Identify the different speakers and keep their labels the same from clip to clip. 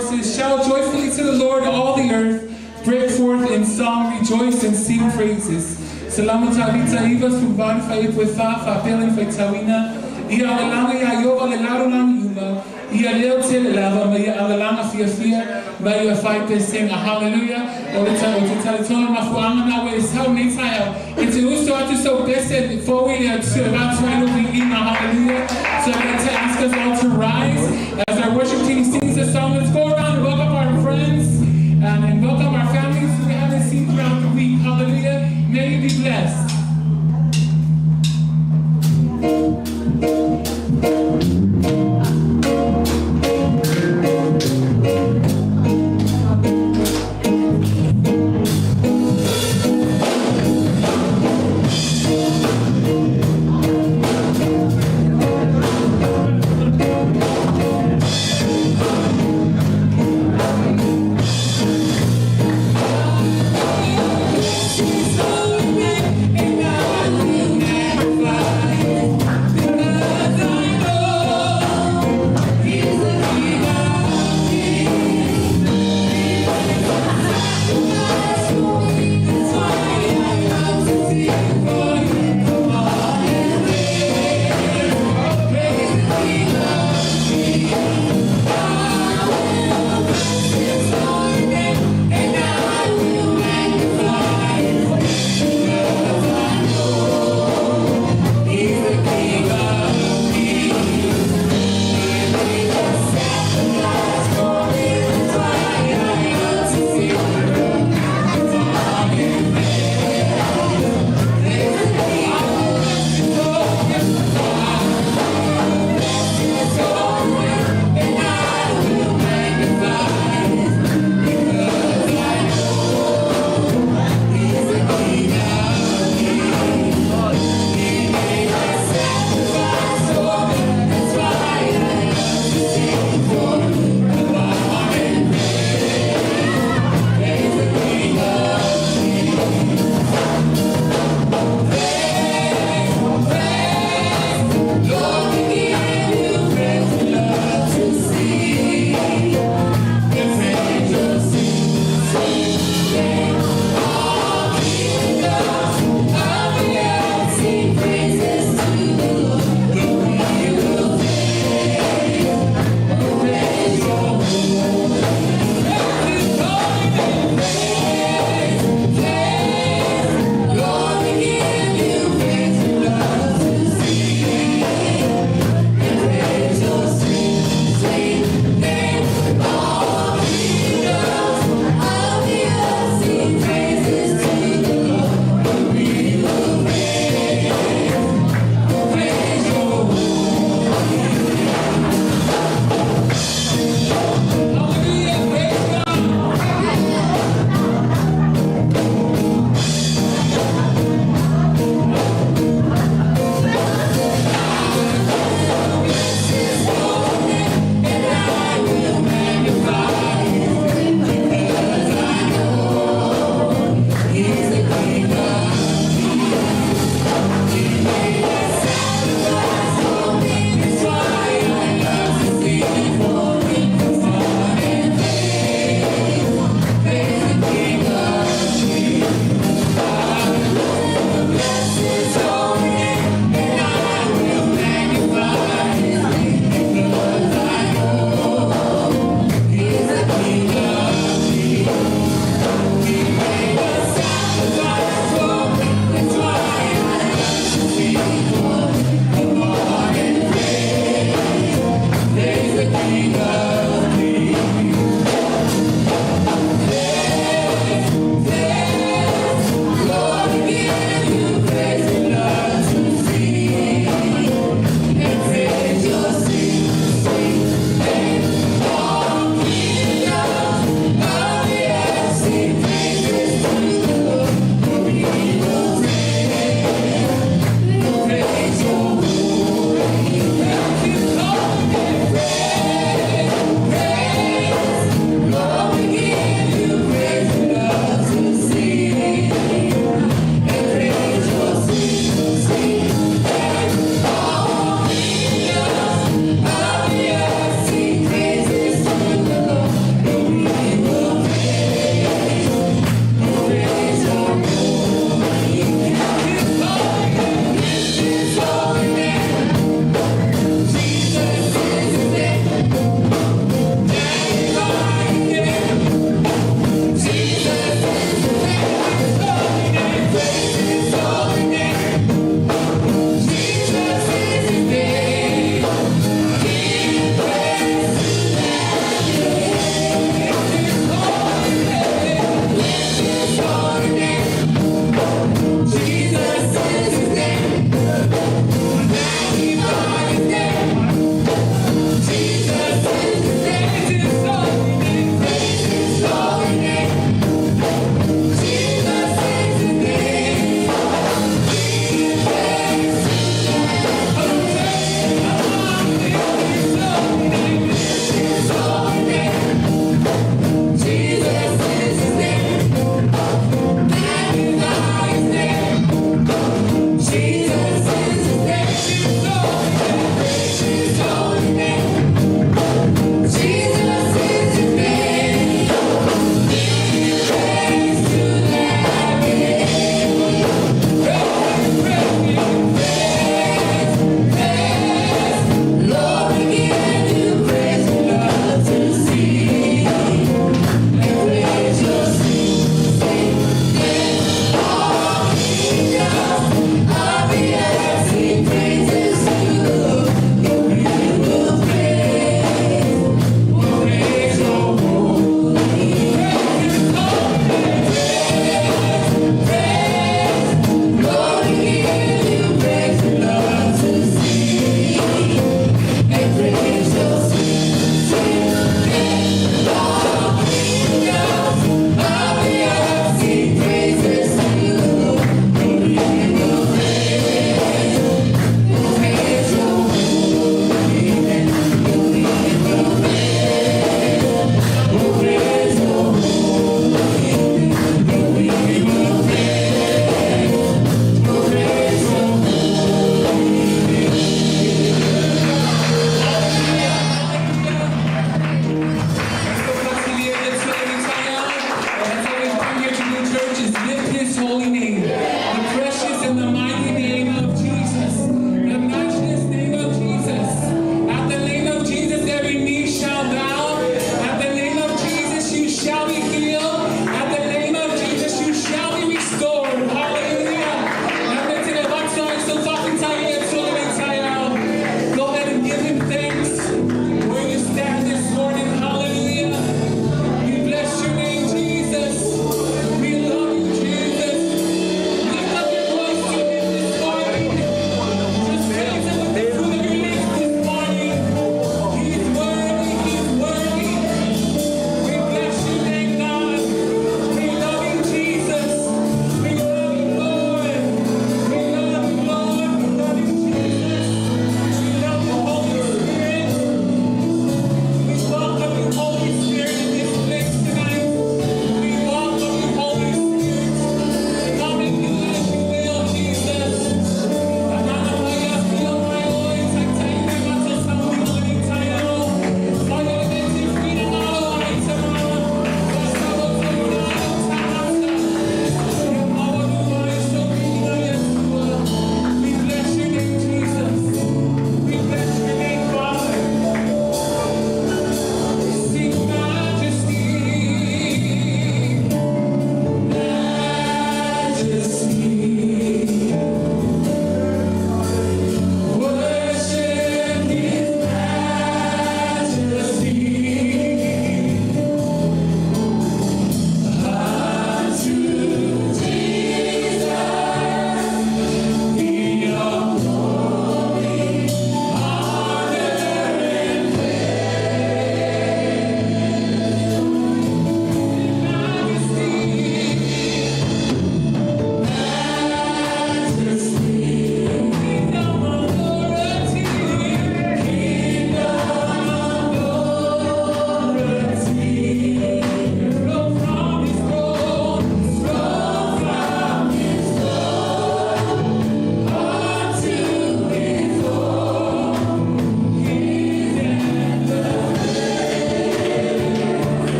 Speaker 1: forces. Shout joyfully to the Lord, all the earth. Break forth in song, rejoice and sing praises. Salamo tavita iva suvanu faaipu e fa faapea lona faitauina. Ia alalaga iā Ieova le lalolagi uma. Ia leotele lava ma ia alalaga fiafia ma ia faipesega. Hallelujah. O le ta o te talitonu mafuaaga na ua e sau nei taeao. E te uso atu sau pese fou i le Atua e avatu ai lou viiga. Hallelujah. So I'd like to ask us all to rise as our worship team sings a song. Let's go around and welcome our friends and welcome our families who we haven't seen throughout the week. Hallelujah. May you be blessed.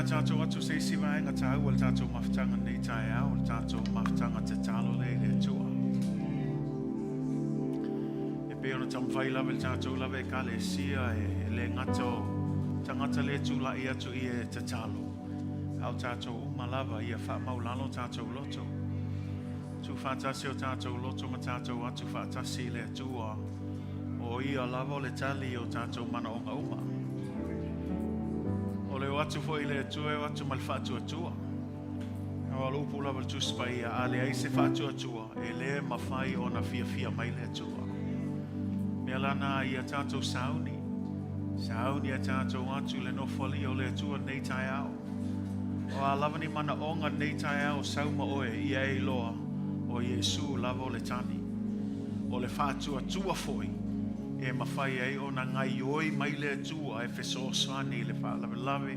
Speaker 2: a tātou atu se isi vaega tāua le tātou mafutaga nei taeao, le tātou mafutaga tatalo lea i le Atua. E pei ona taumafai lava i le tātou lava ekalesia e, e le gata o tagata le tula'i atu i e tatalo, a o tātou uma lava ia faamaulalo tātou loto. Tuufaatasi o tātou loto ma tātou atu faatasi i le Atua, o ia lava o le tali o tātou manaoga uma. O le o atu foi i le Atua e o atu ma le faatuatua. O le upu lava le Tusi Paia, a leai se faatuatua, e lē mafai ona fiafia mai le Atua. Mea lana ia tātou sauni, sauni a tātou atu le nofoalii o le Atua nei taeao. O a lava ni manaoga nei taeao sau ma oe ia e iloa, o Iesu lava o le tali. O le faatuatua foi e mafai ai ona gaioi mai le Atua e fesoasoani i le faalavelave,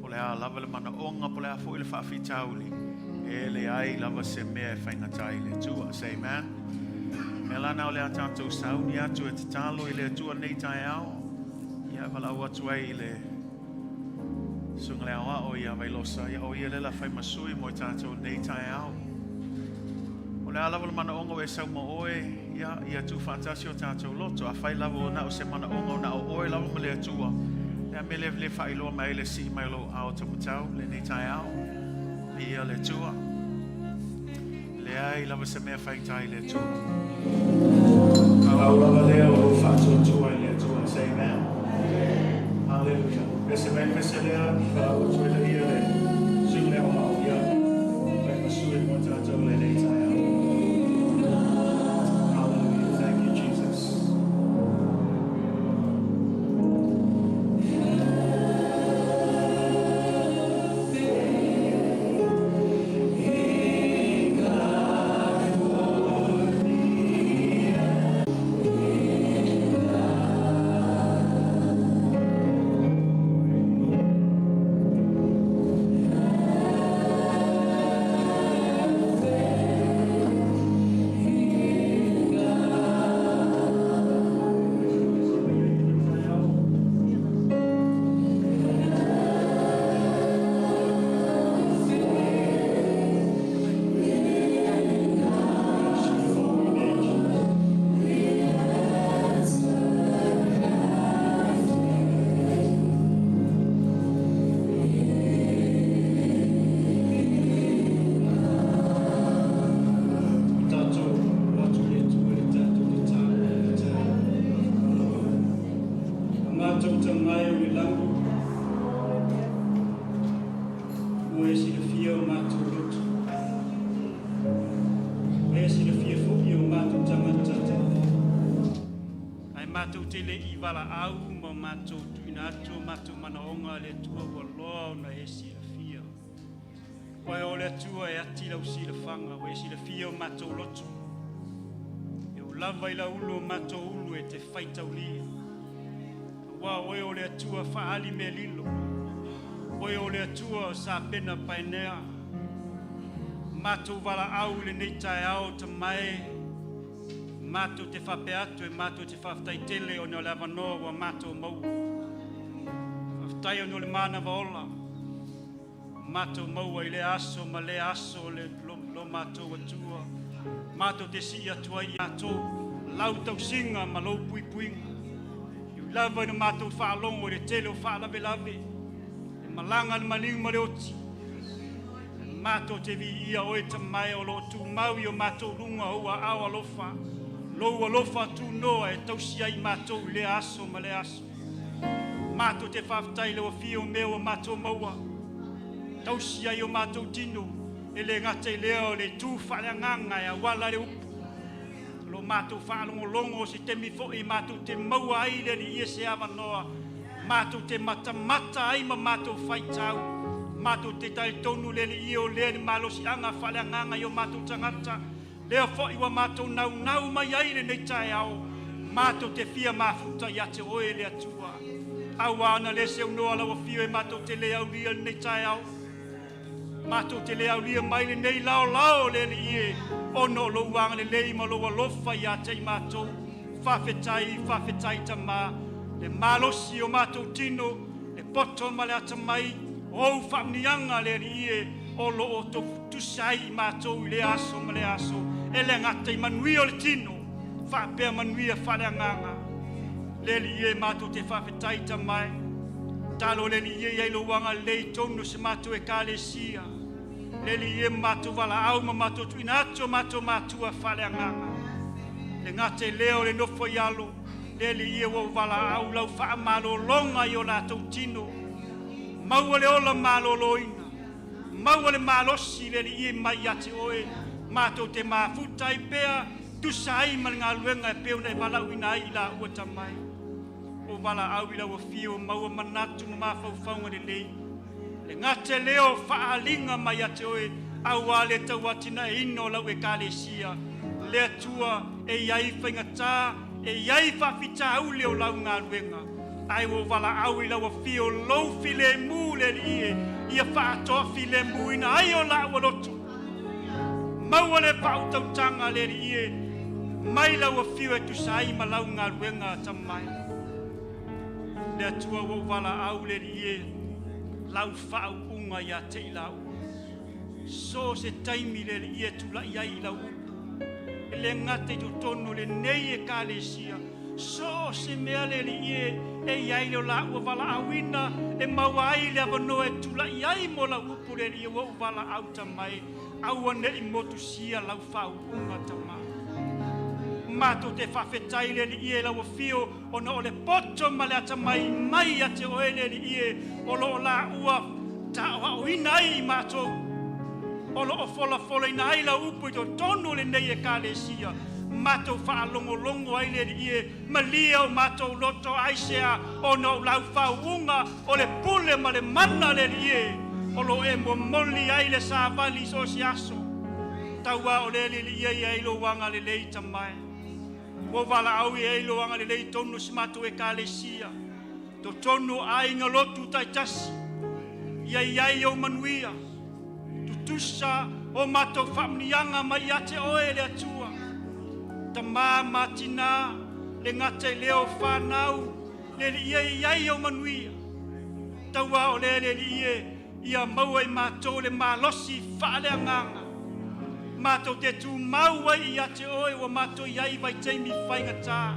Speaker 2: po o le a lava le manaoga, po o le a foi le faafitauli, e leai lava se mea e faigata i le Atua. Say amen. Mea lana o le a tātou sauni atu e tatalo i le Atua nei taeao. Ia valaau atu ai i le susuga le aoao ia Vailosa, ia o ia le la fai ma sui mo i tātou nei taeao. O le a lava le manaoga o e sau ma oe, ia, ia tuufaatasi o tātou loto. Afai lava o na o se manaoga o na o oe lava ma le Atua, le a mea le le faailoa mai ai le sii mai o lou ao taumatau lenei taeao. Viia le Atua. Leai lava se mea faigata i le Atua. Pau lava lea o lou faatuatua i le Atua. Say amen. Hallelujah. Pese mai pese lea, valaau atu ai le ia le susuga le aoao ia fai ma sui mo tātou lenei taeao. Hallelujah. Thank you, Jesus.
Speaker 3: Tatou atu le Atua i le tatou tatalo i le taeao. A matou Tama e o le lagi, ua e silafia o matou loto, ua e silafia foi o matou tagata talavou. Ae matou te le i valaau ma matou tuuina atu o matou manaoga le Atua ua loa ona e silafia. Oe o le Atua e ati lau silafaga, ua e silafia o matou loto. E oo lava i lauulu o matou ulu e te faitaulia. Aua o oe o le Atua faaali mea lilo. Oe o le Atua o Sapena Paenea. Matou valaau i lenei taeao Tama e, matou te faapea atu e matou te faafetai tele ona o le avanoa ua matou maua. Faafetai ona o le manava ola. Matou maua i lea aso ma lea aso le lo, lo matou Atua. Matou te sii atu ai i matou lau tausiga ma lou puipuiga. E ui lava ina matou faalogo i le tele o faalavelave, le malaga a le maliu ma le oti, matou te viia oe Tama e o lo o tumau i o matou luga ou aao alofa, lou alofa tunoa e tausi ai matou i lea aso ma lea aso. Matou te faafetai i lau afio o mea ua matou maua, tausi ai o matou tino, e le gata i lea o le tu faaleagaga e auala le upu. O lo matou faalogologo o se taimi foi matou te maua ai le Alii e se avanoa, matou te matamata ai ma matou faitau, matou te talitonu le Alii o lea le malosiaga faaleagaga i o matou tagata, lea foi ua matou naunau mai ai lenei taeao, matou te fia mafuta ia te oe le Atua. Aua ana le seunoa lau afio e matou te le aulia lenei taeao, matou te le aulia mai lenei laolao le Alii e, ona o lou agalelei ma lou alofa ia te i matou. Faafetai, faafetai Tama, le malosi o matou tino, le poto ma le atamai, O ou faamuniaga le Alii e o lo o tofutusa ai i matou i lea aso ma lea aso, e le gata i manuia o le tino, faapea manuia faaleagaga. Le Alii e matou te faafetai tamae. Talo le Alii e i ai lou agalelei i totonu o se matou ekalesia. Le Alii e ma matou valaau ma matou tuuina atu o matou matua faaleagaga. Le gata i lea o le nofo i alo, le Alii e ua ou valaau lau faamalologa i o latou tino. Maua le ola maloloina, maua le malosi le Alii e mai ia te oe, matou te mafuta ai pea, tusa ai ma le galuega e pei ona e valaauina ai i laua tamai. O valaau i lau afio maua manatu ma mafaufauga lelei. Le gata lea o faaaliga mai ia te oe, aua le tauatinaeina o lau ekalesia. Le Atua e i ai faigata, e i ai faafitauli o lau galuega. Ai ua valaau i lau afio lou filemu le Alii e, ia faatoa filemuina ai o laua loto. Maua le faautautaga le Alii e, mai lau afio e tusa ai ma lau galuega tamai. Le Atua ua ou valaau le Alii e, lau faauuga ia te i lau. So se taimi le Alii e tulai ai i lau upu. E le gata i totonu o lenei ekalesia, so se mea le Alii e, e i ai le o laua valaauina, e maua ai le avanoa e tulai ai mo lau upu le Alii e ua ou valaau tamai, aua nei motusia lau faauuga tamai. Matou te faafetai le Alii e lau afio ona o le poto ma le atamai mai ia te oe le Alii e, o lo o laua taoaoina ai i matou. O lo o folafolaina ai lau upu i totonu o lenei ekalesia. Matou faalogologo ai le Alii e, malie o matou loto aisea ona o lau faauuga o le pule ma le mana le Alii e, o lo o e momoli ai le savali i so o se aso. Tauā o le Alii e i ai lou agalelei tamai. Ua valaau i ai lou agalelei i totonu o si matou ekalesia. Totonu o aiga lotu taitasi. Ia i ai ou manuia. Tutusa o matou faamuniaga mai ia te oe le Atua. Tamā ma tinā, le gata i lea o whanau, le Alii e i ai ou manuia. Tauā o lea le Alii e, ia maua i matou le malosi faaleagaga. Matou te tumau ai ia te oe ua matou i ai vaitaimi faigata.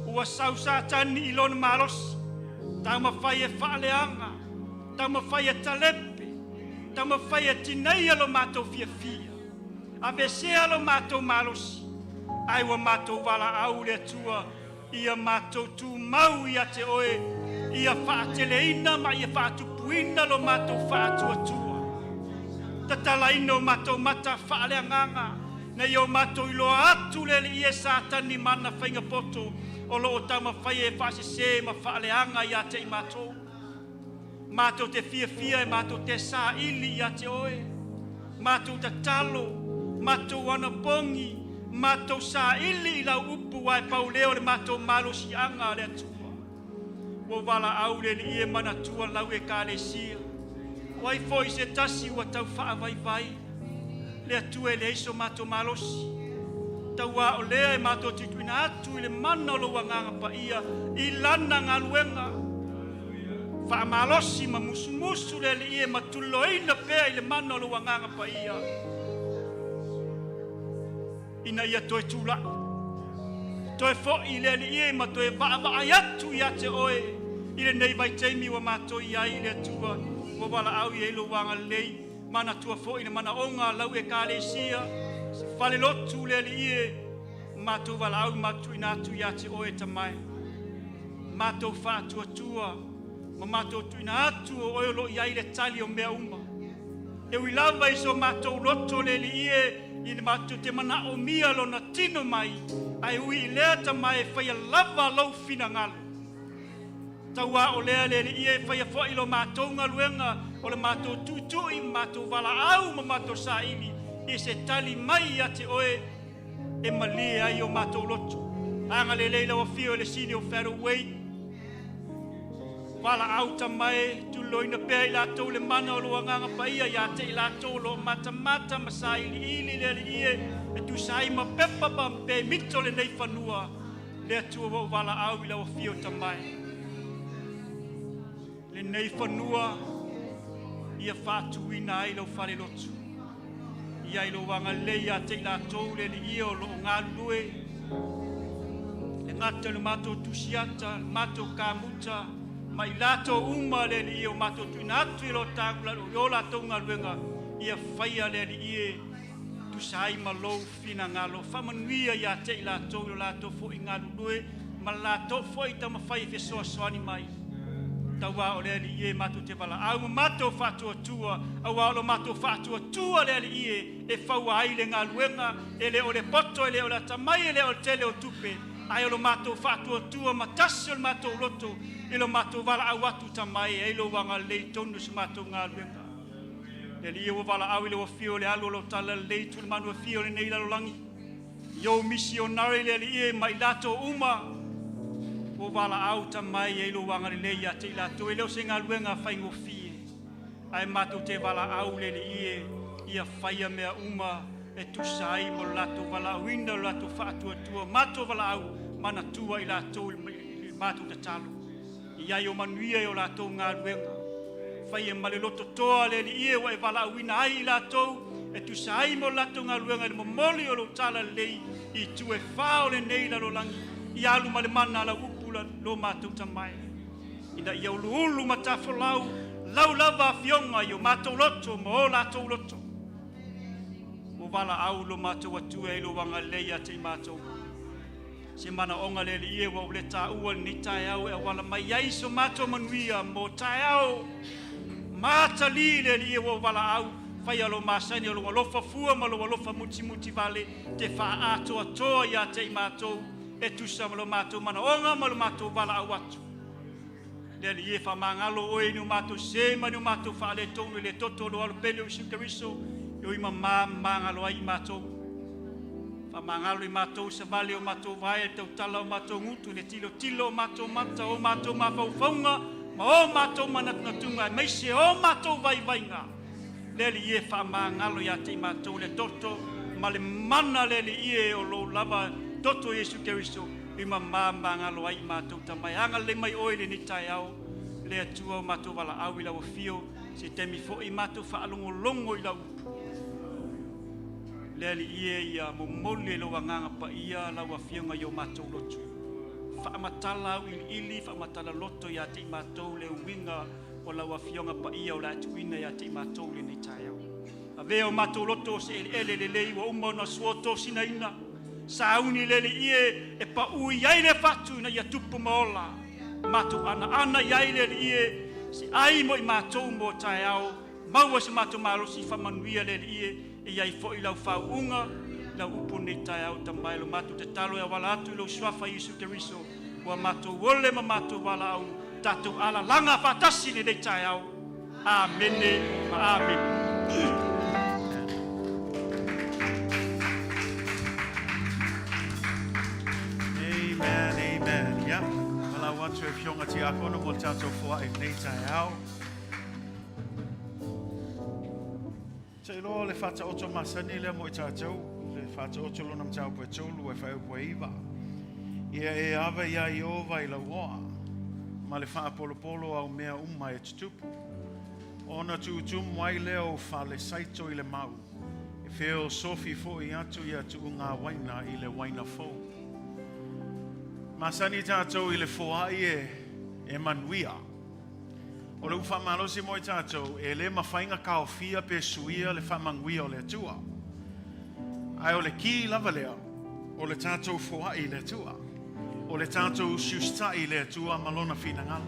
Speaker 3: Ua sau Satani i lona malosi, taumafai e faaleaga, taumafai e talepe, taumafai e tineia lo matou fiafia. Avesea lo matou malosi, ai ua matou valaau le Atua, ia matou tumau ia te oe, ia faateleina ma ia faatupuina lo matou faatuatua. Tatalaina o matou mata faaleagaga, na ia o matou iloa atu le Alii e Satani mana faiga poto, o lo o taumafai e faasese ma faaleaga ia te i matou. Matou te fiafia e matou te saili ia te oe. Matou tatalo, matou anapogi, matou saili i lau upu ae pau lea o le matou malosiaga a le Atua. Ua valaau le Alii e manatua lau ekalesia. O ai foi se tasi ua tau faavaivai, le Atua e leai so matou malosi. Tauā o lea e matou tuituina atu i le mana o lou agaga paia i lana galuega. Faamalosi ma musumusu le Alii e matuloina pea i le mana o lou agaga paia. Ina ia toe tulai, toe foi i le Alii e ma toe vaavaai atu ia te oe i lenei vaitaimi ua matou i ai le Atua, ua valaau i ai lou agalelei, manatua foi le manaoga a lau ekalesia, se fale lotu le Alii e, matou valaau ma tuuina atu ia te oe tamai. Matou faatuatua ma matou tuuina atu o oe o lo o i ai le tali o mea uma. E ui lava i so matou loto le Alii e, i le matou te manaomia lona tino mai, ae ui i lea tamai e faia lava lou finagalo. Tauā o lea le Alii e faia foi lo matou galuega o le matou tuitui, matou valaau ma matou saili i se tali mai ia te oe e malie ai o matou loto. Agalelei lau afio i le sili o Federal Way. Valaau tamae, tuloina pea i latou le mana o lou agaga paia ia te i latou o lo o matamata ma sailiili le Alii e, e tusa ai ma pepa ma pemita o lenei fanua. Le Atua ua ou valaau i lau afio tamae. Lenei fanua Ia faatuina ai lau falelotu. Ia i lou agalelei ia te i latou le Alii o loo galulue, le gata i le matou tusiata, le matou kamuta, ma i latou uma le Alii o matou tuuina atu i lo latou galuega, ia faia le Alii e tusa ai ma lou finagalo. Faamanuia ia te i latou i lo latou foi galulue ma le latou foi taumafai e fesoasoani mai. Tauā o le Alii e matou te valaau ma matou faatuatua, auā o lo matou faatuatua le Alii e e faua ai le galuega, e le o le poto, e le o le atamai, e le o le tele o tupe, ae o lo matou faatuatua ma tasi o le matou loto i lo matou valaau atu tamai e ai lou agalelei i totonu o si matou galuega. Le Alii ua valaau i le afio o le alu o lau talalelei i tulimanu e fia o lenei lalolagi. I ou misionare le Alii e ma i latou uma ua valaau tamai ai lou agalelei ia te i latou. E le o se galuega faigofie, ae matou te valaau le Alii e ia faia mea uma e tusa ai mo le latou valaauina, o le latou faatuatua. Matou valaau manatua i latou i le matou tatalo. I ai o manuia i o latou galuega. Faia ma le lototoa le Alii e ua e valaauina ai i latou e tusa ai mo le latou galuega i le momoli o lou talalelei i itu e fa o lenei lalolagi. Ia alu ma le mana lau upu lo matou tamai. Ina ia uluulu ma tafolau lau lava afioga i o matou loto ma o latou loto. Ua valaau lo matou Atua i lou agalelei ia te i matou. Se manaoga le Alii e ua ou le taua lenei taeao e auala mai ai so matou manuia mo taeao matali le Alii e ua ou valaau. Faia lo masani o lou alofa fua ma lou alofa mutimuti vale te faaatoatoa ia te i matou e tusa ma lo matou manaoga ma lo matou valaau atu. Le Alii e faamagalo oe i ni o matou sē ma ni o matou faaletonu i le toto o lou Alo pele o Iesu Keriso e ui mamā magalo ai i matou. Faamagalo i matou savali o matou vae, le tautala o matou gutu, le tilotilo o matou mata, o matou mafaufauga ma o matou manatunatuga, aemaise o matou vaivaiga. Le Alii e faamagalo ia te i matou le toto ma le mana le Alii e o lou lava toto Iesu Keriso i mamā magalo ai i matou tamai. Agalelei mai oe i lenei taeao, le Atua o matou valaau i lau afio, se taimi foi matou faalogologo i lau upu. Le Alii e ia momoli e lou agaga paia lau afioga i o matou loto. Faamatala auiliili, faamatala loto ia te i matou le uiga o lau afioga paia o le a tuuina ia te i matou i lenei taeao. Avea o matou loto o se eleele lelei ua uma ona suotosinaina. Sauni le Alii e e paui ai le fatu ina ia tupu ma ola. Matou anaana i ai le Alii e se ai mo i matou mo taeao. Maua se matou malosi faamanuia le Alii e e i ai foi lau faauuga, lau upu nei taeao tamai lo matou tatalo e auala atu i lou suafa Iesu Keriso ua matou ole ma matou valaau tatou alalaga faatasi i lenei taeao. Amene ma amene.
Speaker 2: Amen, amen. Ia, malau atu e fionga tiakono mo le tatou foai nei taeao. Te iloa o le faataoto masani lea mo i tatou, le faataoto lona mataupu e 3 e faaiupu e 9. Ia e ava iā Ieova i lau oa, ma le faapolopolo au mea uma e tutupu. Ona tuutumu ai lea o fale saito i le mau, e feosofi foi atu ia tuuga waina i le waina fou. Masani tatou i le foai e manuia. O le upu faamalosi mo i tatou, e le mafai ona taofia pe suia le faamanuia o le Atua. Ae o le ki lava lea, o le tatou foai i le Atua. O le tatou usiusitai i le Atua ma lona finagalo.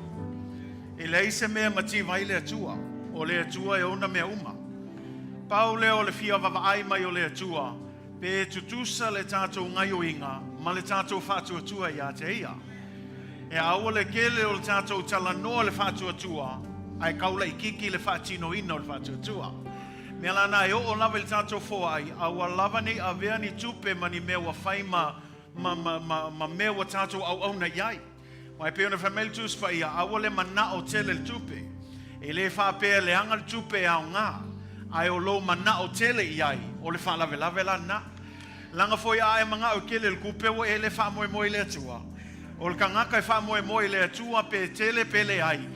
Speaker 2: E leai se mea mativa ai le Atua, o le Atua e ona mea uma. Pau lea o le fia vaavaai mai o le Atua, pe tutusa le tatou gaioiga ma le tatou faatuatua ia te ia. E aua le tele o le tatou talanoa le faatuatua, ae taulaititi le faatinoina o le faatuatua. Mea lana e oo lava i le tatou foai, a ua lava nei avea ni tupe ma ni mea ua fai ma, ma, ma, ma, ma mea ua tatou auauna i ai. Aua e pei ona fai mai le Tusi Paia, aua le manao tele le tupe. E le faapea leaga le tupe e aoga, ae o lou manao tele i ai, o le faalavelave la lena. Leaga foi a e manao tele le tupe ua e le faamoemoe i le Atua. O le tagata e faamoemoe i le Atua pe tele pe leai,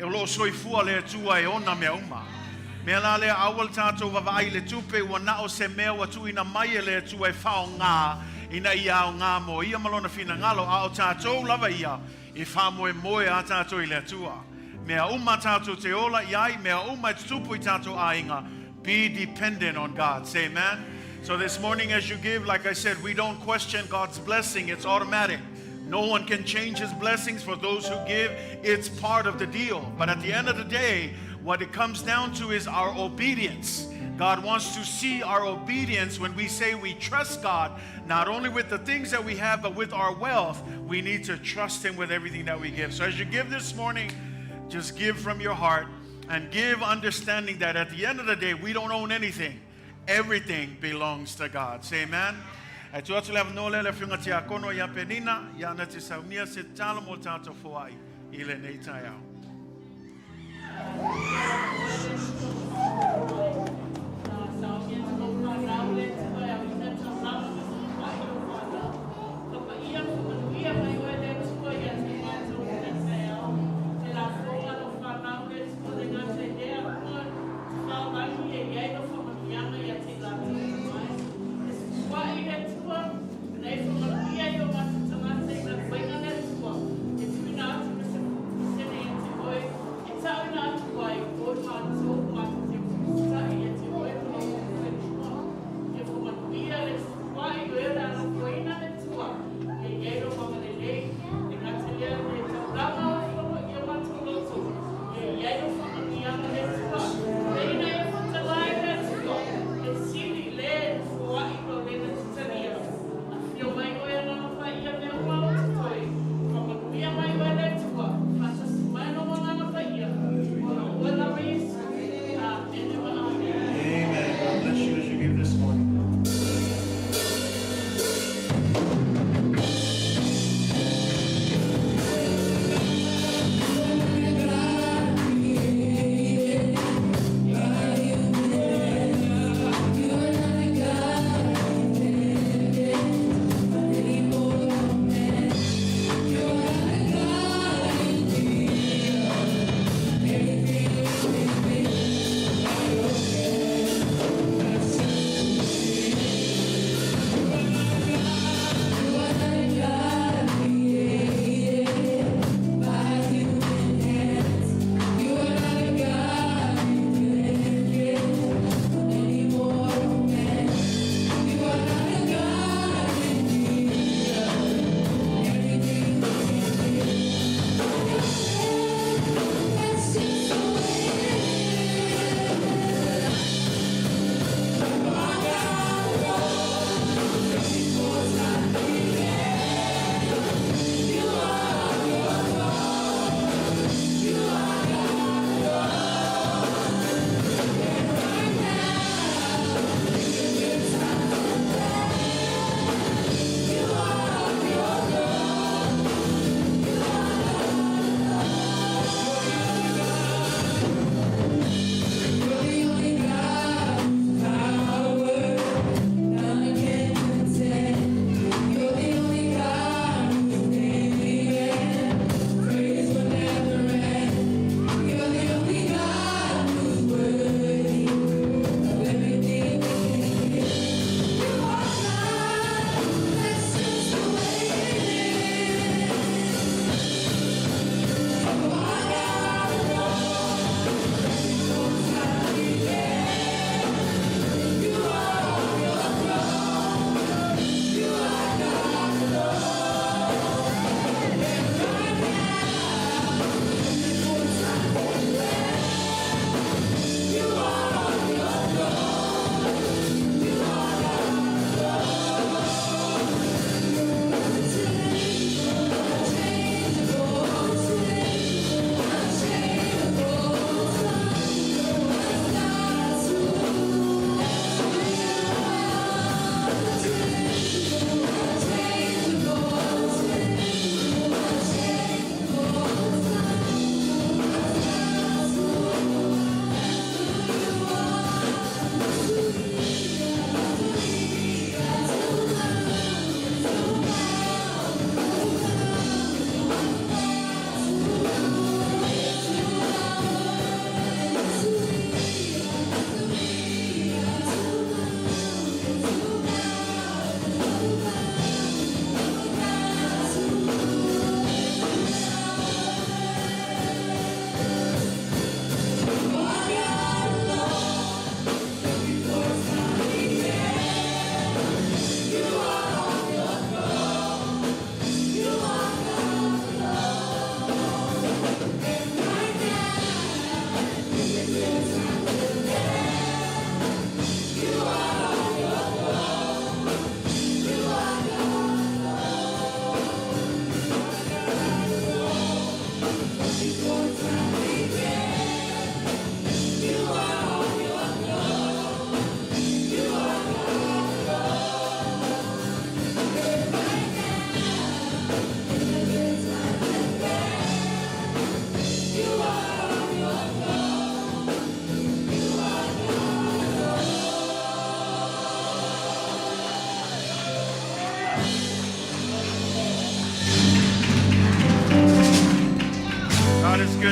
Speaker 2: o lo o soifua le Atua e ona mea uma. Mea la lea aua le tatou vaavaai i le tupe ua na o se mea ua tuuina mai e le Atua e faaaoga ina ia aoga mo ia ma lona finagalo, a o tatou lava ia e faamoemoe a tatou i le Atua. Mea uma tatou te ola i ai, mea uma e tutupu i tatou aiga, be dependent on God. Say amen. So this morning as you give, like I said, we don't question God's blessing. It's automatic. No one can change his blessings for those who give. It's part of the deal. But at the end of the day, what it comes down to is our obedience. God wants to see our obedience when we say we trust God, not only with the things that we have, but with our wealth. We need to trust him with everything that we give. So as you give this morning, just give from your heart and give understanding that at the end of the day, we don't own anything. Everything belongs to God. Say amen. Ae tuu atu le avanoa lea i le afioga tiakono ia Penina, ia na te saunia se tatalo mo le tatou foai i lenei taeao.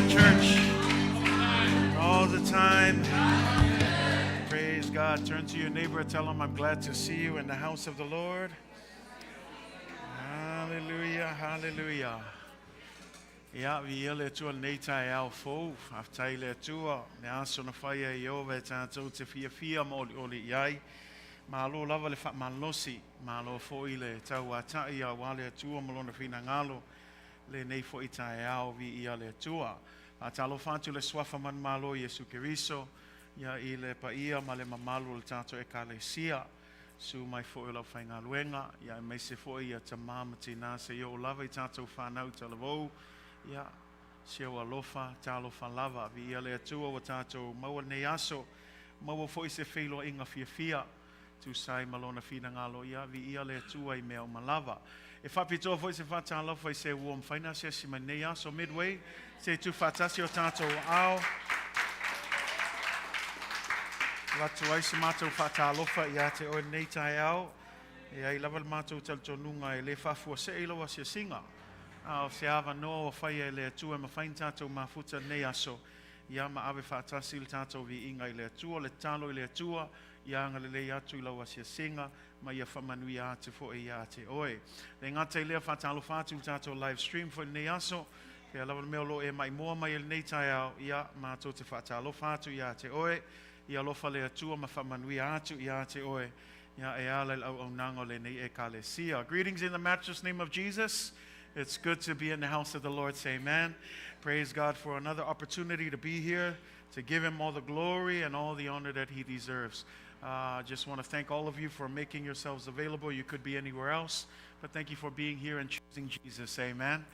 Speaker 2: good, church? All the time. Praise God. Turn to your neighbor and tell him, I'm glad to see you in the house of the Lord. Hallelujah, hallelujah. Ia, viia le Atua lenei taeao fou, faafetai i le Atua, le aso na faia e Ieova e tatou te fiafia ma olioli i ai. Malo lava le faamalosi, malo foi le tauata'i auā le Atua ma lona finagalo lenei foi taeao, viia le Atua. Faatalofa atu i le suafa manumalo o Iesu Keriso, ia i le paia ma le mamalu o le tatou Ekalesia, susu mai foi o le aufaigaluega, ia aemaise foi ia tamā ma tinā seia oo lava i tatou fanau talavou, ia si ou alofa, talofa lava, viia le Atua ua tatou maua lenei aso, maua foi se feiloaiga fiafia, tusa ai ma lona finagalo, ia viia le Atua i mea uma lava. E faapitoa foi se faatalofa i se ua mafai ona asiasi mai lenei aso Midway, se i tuufaatasi o tatou aao. Avatu ai se matou faatalofa ia te oe lenei taeao. E ai lava le matou talitonuga e le faafuasei lau asiasiga. A o se avanoa ua faia e le Atua e mafai ona tatou mafuta lenei aso, ia ma ave faatasi le tatou viiga i le Atua, le tatalo i le Atua, ia agalelei atu i lau asiasiga ma ia faamanuia atu foi ia te oe. Le gata i lea, faatalofa atu i le tatou live stream foi lenei aso, pea lava le mea o lo o e maimoa mai i lenei taeao, ia matou te faatalofa atu ia te oe, ia alofa le Atua ma faamanuia atu ia te oe, ia e ala i le auaunaga o lenei Ekalesia. Greetings in the matchless name of Jesus. It's good to be in the house of the Lord. Say amen. Praise God for another opportunity to be here, to give him all the glory and all the honor that he deserves. I just want to thank all of you for making yourselves available. You could be anywhere else, but thank you for being here and choosing Jesus. Amen.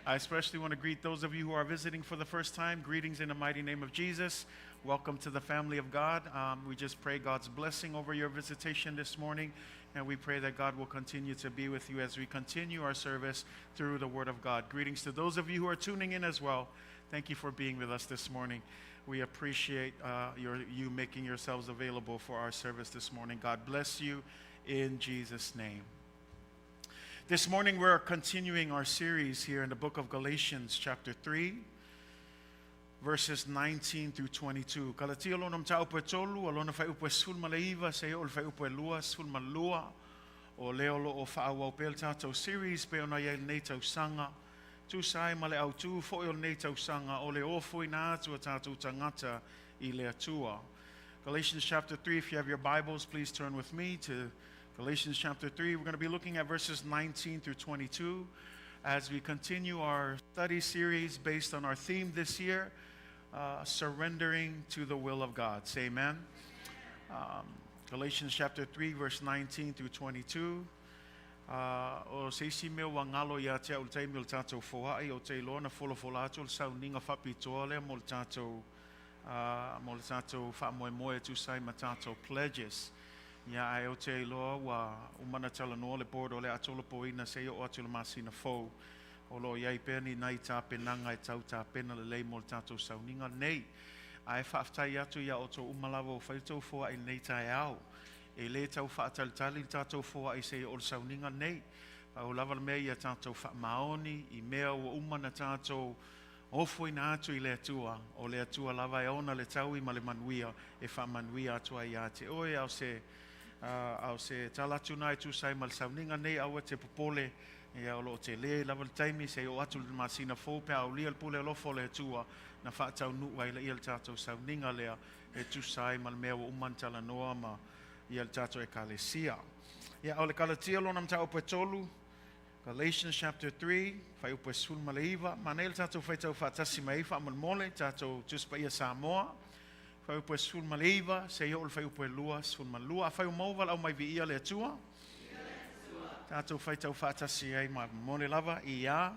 Speaker 2: I especially want to greet those of you who are visiting for the first time. Greetings in the mighty name of Jesus. Welcome to the family of God. We just pray God's blessing over your visitation this morning, and we pray that God will continue to be with you as we continue our service through the Word of God. Greetings to those of you who are tuning in as well. Thank you for being with us this morning. We appreciate you making yourselves available for our service this morning. God bless you in Jesus' name. This morning we're continuing our series here in the book of Galatians chapter 3, verses 19 through 22. Kalatia lona mataupu e tolu, o lona fuaiupu e 19, seia oo i le fuaiupu e 22, o lea o lo o faaauau pea le tatou series pei ona i ai lenei tausaga. Tusa ai ma le autū foi o lenei tausaga o le ofoina atu o tatou tagata i le Atua. Galatians chapter 3, if you have your Bibles, please turn with me to Galatians chapter 3. We're going to be looking at verses 19 through 22 as we continue our study series based on our theme this year, surrendering to the will of God. Say amen. Galatians chapter 3, verse 19 through 22. O se isi mea ua galo ia te au i le taimi o le tatou foai, ou te iloa na folafola atu le sauniga faapitoa lea mo le tatou mo le tatou faamoemoe e tusa ai ma tatou pledges. Ia ae ou te iloa ua uma ona talanoa le board o le a tolopoina seia oo atu i le masina fou. O lo o i ai pea ni nai tapenaga e tau tapena lelei mo le tatou sauniga nei. Ae faafetai atu iā outou uma lava ua fai le tou foai i lenei taeao. E le tau faatalitali le tatou foai seia oo i le sauniga nei. Pau lava le mea ia tatou faamaoni i mea ua uma ona tatou ofoina atu i le Atua, o le Atua lava e ona le taui ma le manuia e faamanuia atu ai ia te oe. A o se a o se tala atu lena e tusa ai ma le sauniga nei, aua e te popole, ia o lo o tele lava le taimi seia oo atu i le masina fou pe a aulia le pule alofa o le Atua na faataunuu ai laia le tatou sauniga lea e tusa ai ma le mea ua uma ona talanoa ma ia le tatou Ekalesia. Ia, o le Kalatia lona mataupu e tolu, Galatians chapter 3, fuaiupu e 19, manaia le tatou faitau faatasi mai ai faamolemole, tatou Tusi Paia Samoa, fuaiupu e 19, seia oo i le fuaiupu e 22. Afai ua maua valaau mai viia le Atua, tatou faitau faatasi ai ma mole lava, ia.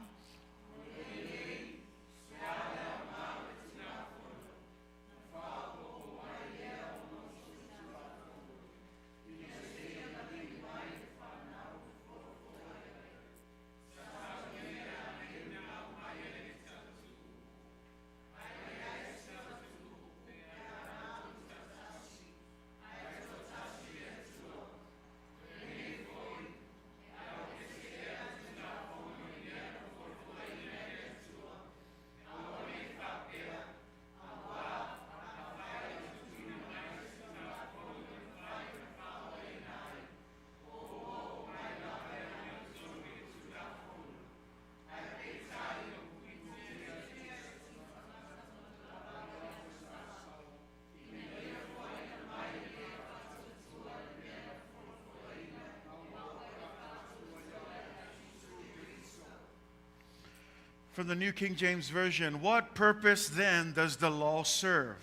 Speaker 2: From the New King James Version, what purpose then does the law serve?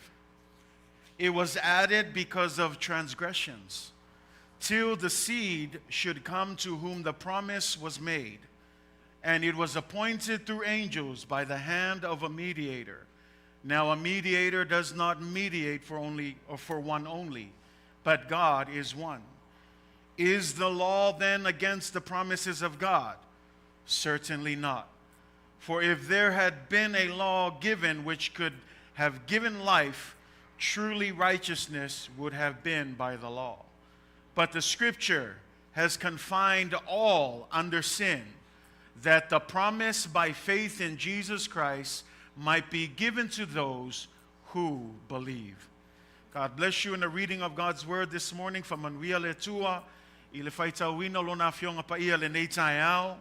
Speaker 2: It was added because of transgressions, till the seed should come to whom the promise was made. And it was appointed through angels by the hand of a mediator. Now a mediator does not mediate for only or for one only, but God is one. Is the law then against the promises of God? Certainly not. For if there had been a law given which could have given life, truly righteousness would have been by the law. But the scripture has confined all under sin, that the promise by faith in Jesus Christ might be given to those who believe. God bless you in the reading of God's word this morning. Faamanuia le Atua i le faitauina o lona afioga paia lenei taeao.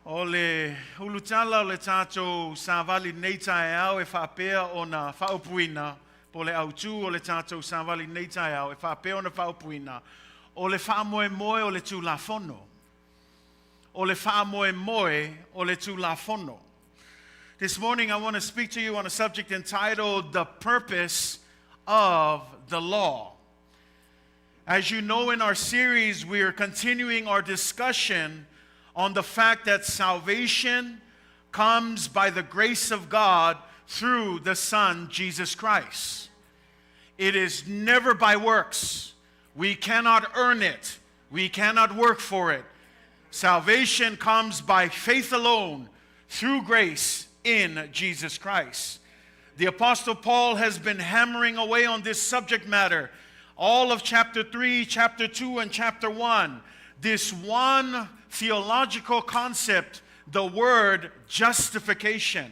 Speaker 2: O le ulutala o le tātou savali nei taeao e faapea ona faaupuina, po le autū o le tātou savali nei taeao e faapea ona faaupuina, o le faamoemoe o le Tulafono. O le faamoemoe o le Tulafono. This morning I want to speak to you on a subject entitled The Purpose of the Law. As you know, in our series, we are continuing our discussion on the fact that salvation comes by the grace of God through the Son, Jesus Christ. It is never by works. We cannot earn it. We cannot work for it. Salvation comes by faith alone, through grace in Jesus Christ. The Apostle Paul has been hammering away on this subject matter all of chapter 3, chapter 2, and chapter 1. This one theological concept, the word justification.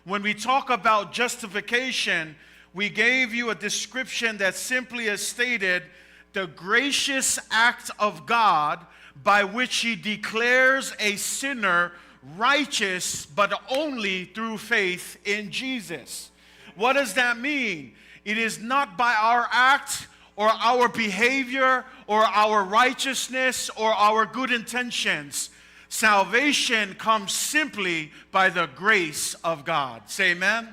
Speaker 2: When we talk about justification, we gave you a description that simply is stated the gracious act of God by which he declares a sinner righteous, but only through faith in Jesus. What does that mean? It is not by our act or our behavior or our righteousness or our good intentions. Salvation comes simply by the grace of God. Say amen.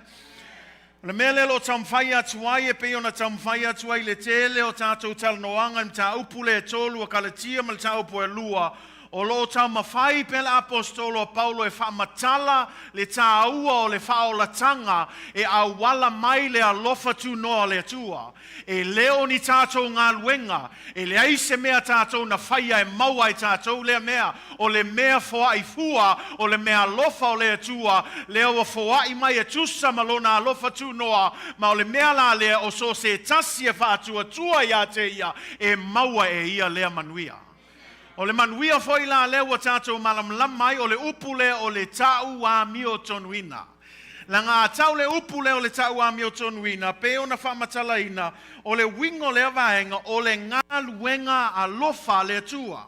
Speaker 2: O le mea lea o lo o taumafai atu ai e pei ona taumafai atu ai le tele o tātou talanoaga i mataupu lea e tolu a Kalatia ma le mataupu e lua, o lo o taumafai pea le Aposetolo a Paulo e faamatala le tāua o le faaolatanga e auala mai le alofa tunoa o le Atua. E le o ni tātou galuega, e leai se mea tātou na faia e maua ai tātou lea mea. O le mea foai fua, o le mea alofa o le Atua, lea ua foai mai e tusa ma Lona alofa tunoa, ma o le mea la lea o so o se tasi e faatuatua iā te Ia, e maua e ia lea manuia. O le manuia foi la lea ua tātou malamalama ai, o le upu lea o le ta'u amiotonuina. Leaga a tau le upu lea o le ta'u amiotonuina, pei ona faamatalaina, o le uiga o lea vaega, o le galuega alofa a le Atua.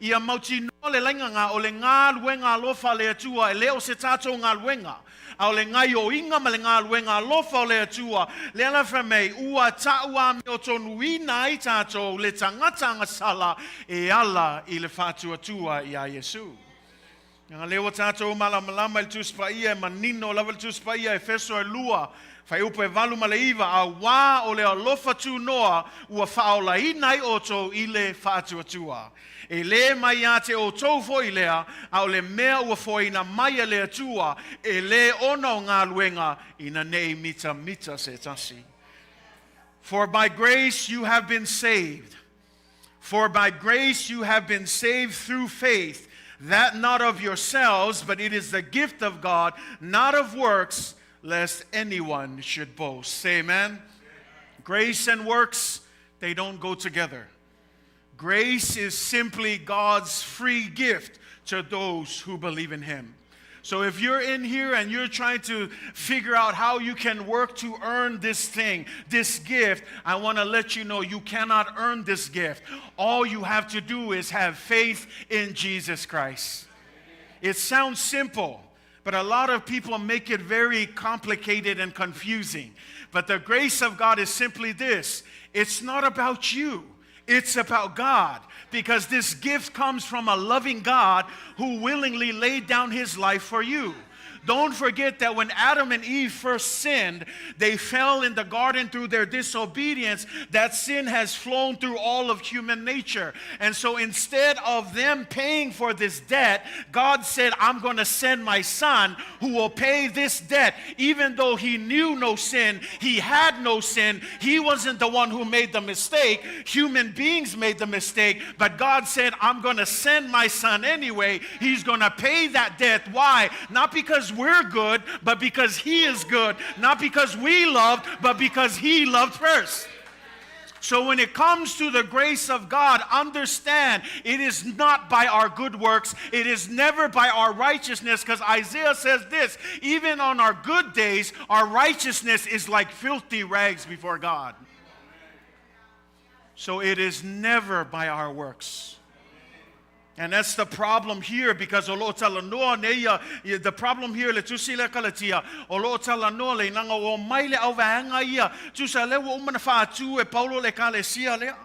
Speaker 2: Ia mautinoa le laigagā, o le galuega alofa a le Atua, e le o se tātou galuega, a o le gaioiga ma le galuega alofa o le Atua, lea la fai mai, ua ta'u amiotonuina ai tātou le tagata agasala e ala i le faatuatua iā Iesu. Leaga lea ua tātou malamalama i le Tusi Paia, e manino lava le Tusi Paia, Efeso e lua, fuaiupu e 8 ma le 9, auā o le alofa tunoa ua faaolaina ai outou i le faatuatua. E lē mai ia te outou foi lea, a o le mea ua foaina mai e le Atua, e lē ona o galuega, ina nei mitamita se tasi. For by grace you have been saved. For by grace you have been saved through faith, that not of yourselves, but it is the gift of God, not of works, lest anyone should boast. Say amen. Grace and works, they don't go together. Grace is simply God's free gift to those who believe in Him. So if you're in here and you're trying to figure out how you can work to earn this thing, this gift, I want to let you know you cannot earn this gift. All you have to do is have faith in Jesus Christ. It sounds simple, but a lot of people make it very complicated and confusing. But the grace of God is simply this: it's not about you. It's about God, because this gift comes from a loving God who willingly laid down his life for you. Don't forget that when Adam and Eve first sinned, they fell in the garden through their disobedience. That sin has flown through all of human nature. And so instead of them paying for this debt, God said, I'm going to send my son who will pay this debt. Even though he knew no sin, he had no sin, he wasn't the one who made the mistake. Human beings made the mistake, but God said, I'm going to send my son anyway. He's going to pay that debt. Why? Not because we're good, but because he is good. Not because we loved, but because he loved first. So when it comes to the grace of God, understand it is not by our good works. It is never by our righteousness, because Isaiah says this, even on our good days, our righteousness is like filthy rags before God. So it is never by our works. And that's the problem here, because o lo talanoa nei ia, the problem here le tusi le kalatia, o lo talanoa le nanga o mai le au vaanga ia, tusa le ua uma na whaatu e Paulo le kalesia lea.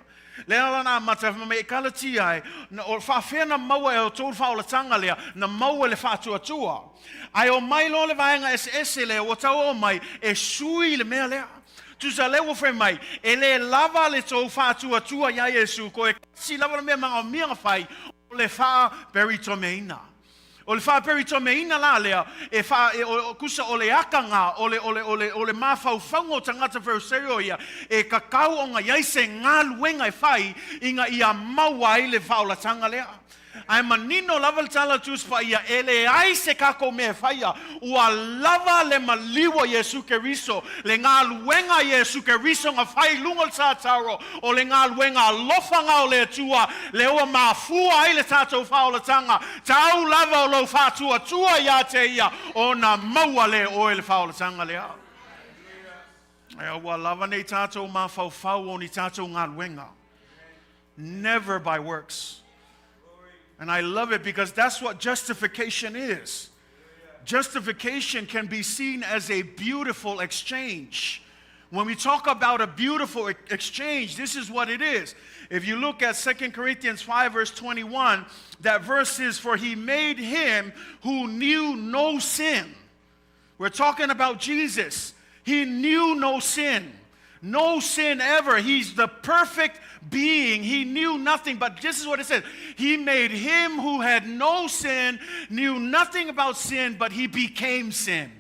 Speaker 2: Le ala na mata me kalatia e, na, o whaawhea na maua e o tōru whaolatanga lea, na maua le whaatuatua. Ai o mai lo le vaanga ese ese le, o tau o mai, e sui le mea lea. Tusa le ua whai mai, e le lava le tō whaatuatua ia Yesu, ko e si lava le mea manga o mea whai, o le wha peritomeina. O le wha peritomeina la lea, e wha, e, o, kusa o le akanga, o le, o le, o le, o le mawhauwhaunga o tangata wheruserio ia, e kakau o ngā iaise ngā luenga e whai, i ngā ia maua ai le whaolatanga lea. Ai manino lava le tala tuspa ia, e le ai se kako mea whaia, ua lava le maliwa Yesu Keriso, le ngā luenga Yesu Keriso ngā whai lunga le tātaro, o le ngā luenga alofa ngā o le atua, le ua mafua ai le tātou whaolatanga, tau lava o lau whātua tua ia te ia, o nā maua le oe le whaolatanga lea. Ai ua lava nei tātou mawhauwhau o ni tātou ngā luenga. Never by works. And I love it because that's what justification is. Justification can be seen as a beautiful exchange. When we talk about a beautiful exchange, this is what it is. If you look at 2 Corinthians 5 verse 21, that verse is, for he made him who knew no sin. We're talking about Jesus. He knew no sin. No sin ever. He's the perfect being. He knew nothing. But this is what it says. He made him who had no sin, knew nothing about sin, but he became sin.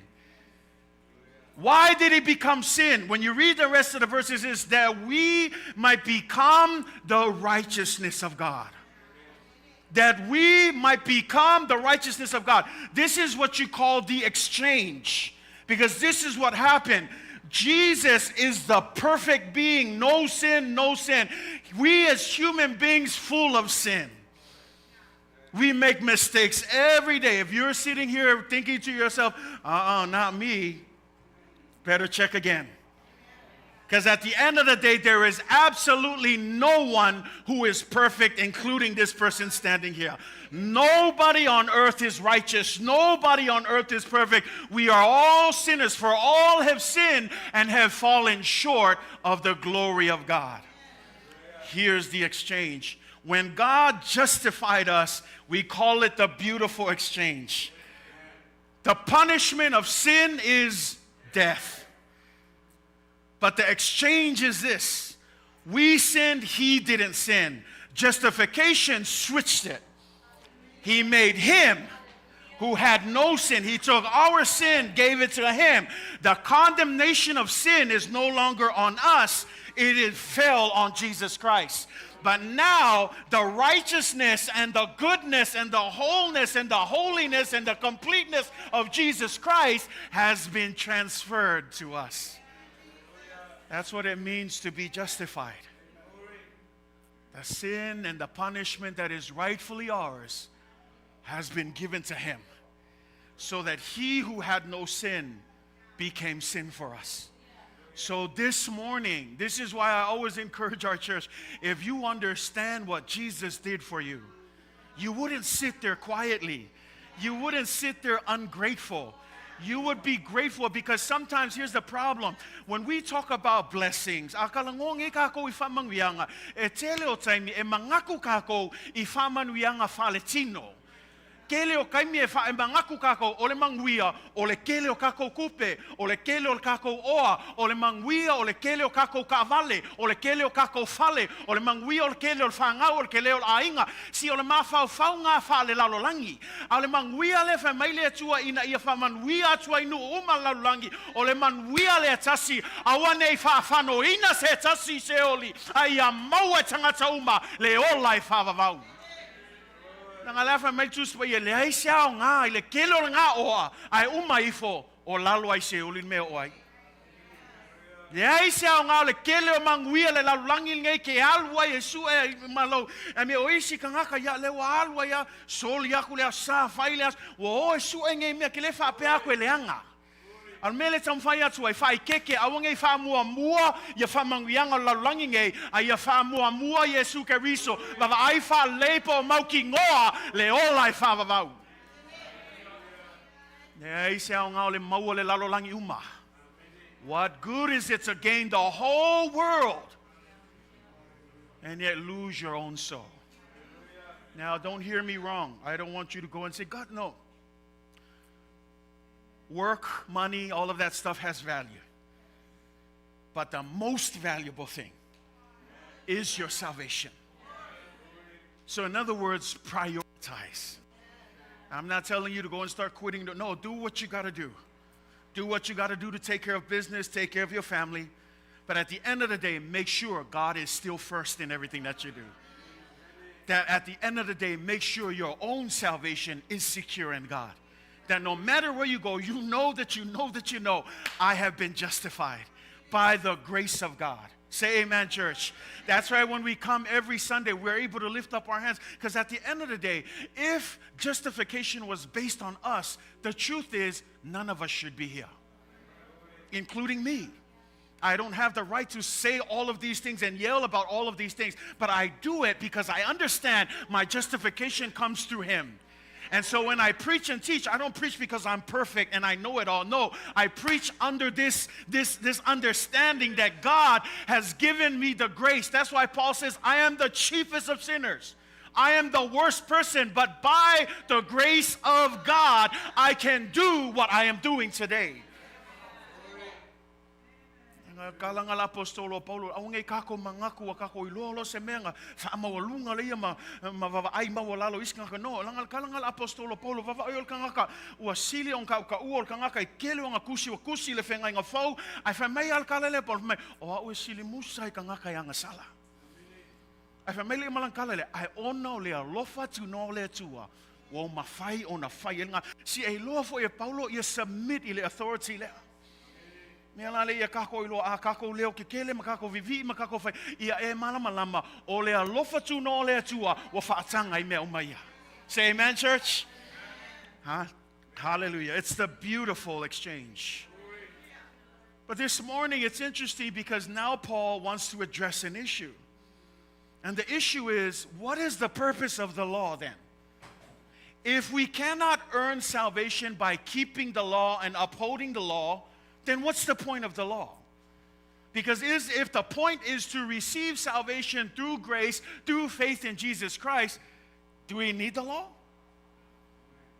Speaker 2: Why did he become sin? When you read the rest of the verses, it's that we might become the righteousness of God. That we might become the righteousness of God. This is what you call the exchange. Because this is what happened. Jesus is the perfect being, no sin, no sin. We as human beings full of sin. We make mistakes every day. If you're sitting here thinking to yourself, not me, better check again. Because at the end of the day, there is absolutely no one who is perfect, including this person standing here. Nobody on earth is righteous. Nobody on earth is perfect. We are all sinners, for all have sinned and have fallen short of the glory of God. Here's the exchange. When God justified us, we call it the beautiful exchange. The punishment of sin is death. But the exchange is this. We sinned, he didn't sin. Justification switched it. He made him who had no sin. He took our sin, gave it to him. The condemnation of sin is no longer on us. It fell on Jesus Christ. But now the righteousness and the goodness and the wholeness and the holiness and the completeness of Jesus Christ has been transferred to us. That's what it means to be justified. The sin and the punishment that is rightfully ours has been given to him, so that he who had no sin became sin for us. So this morning, this is why I always encourage our church, if you understand what Jesus did for you, you wouldn't sit there quietly. You wouldn't sit there ungrateful. You would be grateful, because sometimes here's the problem. When we talk about blessings, akalangong e kako i whamangwianga, e tele o taimi, e mangaku kako i whamangwianga whaletino. Kele o kaimi e whaemagaku kākou, o le manuia, o le kele o kākou kupe, o le kele o le kākou oa, o le manuia, o le kele o kākou kaavale, o le kele o kākou fale, o le manuia o le kele o le whangau, o le kele o le ainga. Si o le mawhauwhau ngā wha le lalolangi. A o le manuia le whai mai le atua ina ia wha manuia atua inu uma lalolangi, o le manuia le atasi, aua nei whaafano ina se tasi se oli, a ia maua e tangata uma le ola e whaavavau. Nga lea whai mai tusi pa ia le ai se ao ngā, i le kele o le ngā oa, ai uma ifo o lalo ai se oli mea o ai. Le ai se ao ngā o le kele o manguia le lalulangi ngei ke alu ai e su e malo. E me o isi kangaka ia le ua alu ai a soli aku le asa whai le as. Ua o e su e ngei mea ke le whaapea aku e leanga. Al mele tamwhai atu ai whai keke awa ngei wha mua mua ia wha manguianga o lalulangi ngei a ia wha mua mua Yesu Keriso lava ai wha leipo o mauki ngoa le ola e wha vavau. Le ai se ao ngā o le maua le lalolangi uma. What good is it to gain the whole world and yet lose your own soul? Now, don't hear me wrong. I don't want you to go and say, God, no. Work, money, all of that stuff has value. But the most valuable thing is your salvation. So, in other words, prioritize. I'm not telling you to go and start quitting. No, do what you got to do. Do what you got to do to take care of business, take care of your family. But at the end of the day, make sure God is still first in everything that you do. That at the end of the day, make sure your own salvation is secure in God. That no matter where you go, you know that you know that you know, I have been justified by the grace of God. Say amen, church. That's right, when we come every Sunday, we're able to lift up our hands. Because at the end of the day, if justification was based on us, the truth is none of us should be here, including me. I don't have the right to say all of these things and yell about all of these things, but I do it because I understand my justification comes through Him. And so when I preach and teach, I don't preach because I'm perfect and I know it all. No, I preach under this understanding that God has given me the grace. That's why Paul says, I am the chiefest of sinners. I am the worst person, but by the grace of God, I can do what I am doing today. Kalanga la apostolo Paulo au ngai kako mangaku a kako i loa se mea wha mawalunga le ia ma vava ai mawalalo isi ngaka no langa kalanga la apostolo Paulo vava ai o le kangaka ua sili on ka ka ua o le kangaka i kele o nga kusi o kusi le whenga inga fau ai wha mai al kala le Paulo mai o au e sili musa i kangaka i anga sala ai wha mai le malang kala le ai ona o le alofa tu no le tua ua mawhai o na whai e nga si e loa fo e Paulo ia submit i le authority lea. Mea la le ia kako i loa a kako leo ke kele ma kako vivi ma kako whai ia e malama lama o le alofa tu no le atua wa whaatanga i mea umaia. Say amen, church. Huh? Hallelujah. It's the beautiful exchange. But this morning it's interesting because now Paul wants to address an issue. And the issue is, what is the purpose of the law then? If we cannot earn salvation by keeping the law and upholding the law, then what's the point of the law? Because if the point is to receive salvation through grace, through faith in Jesus Christ, do we need the law?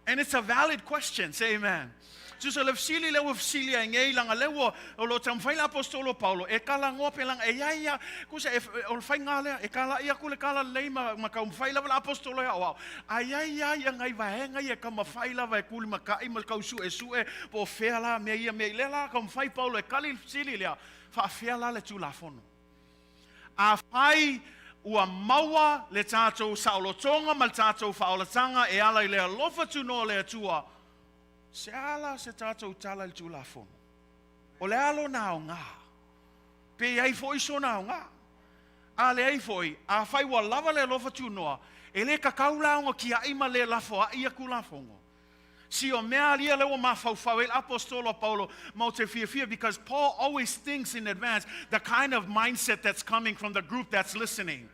Speaker 2: And it's a valid question. Say amen. Tusa le fesili le ua fesili ai ngei langa le ua o lo tamwhai la apostolo Paulo e kala ngoa pe langa e ia ia kusa e o le whai lea e kala ia kule kala lei ma ka umwhai lava la apostolo ia o ai ai ia ia ngai vaenga ia ka mawhai lava e kuli makai ma kau su e su e po fea la mea ia mea le la ka umwhai Paulo e kali fesili lea wha la le tūlafono. A whai ua maua le tātou saolotonga ma le tātou whaolatanga e ala i le alofa tu no le atua se ala se tātou tala i le tūlafono. O le alo nā o ngā. Pe ai fo iso nā o ngā. A le ai foi, a whai ua lava le alofa tu noa, e le kakau la onga ki ai ma le lafo a ia ku lafongo. Si o mea alia le ua mawhauwhau e apostolo Paulo mau te fia because Paul always thinks in advance the kind of mindset that's coming from the group that's listening.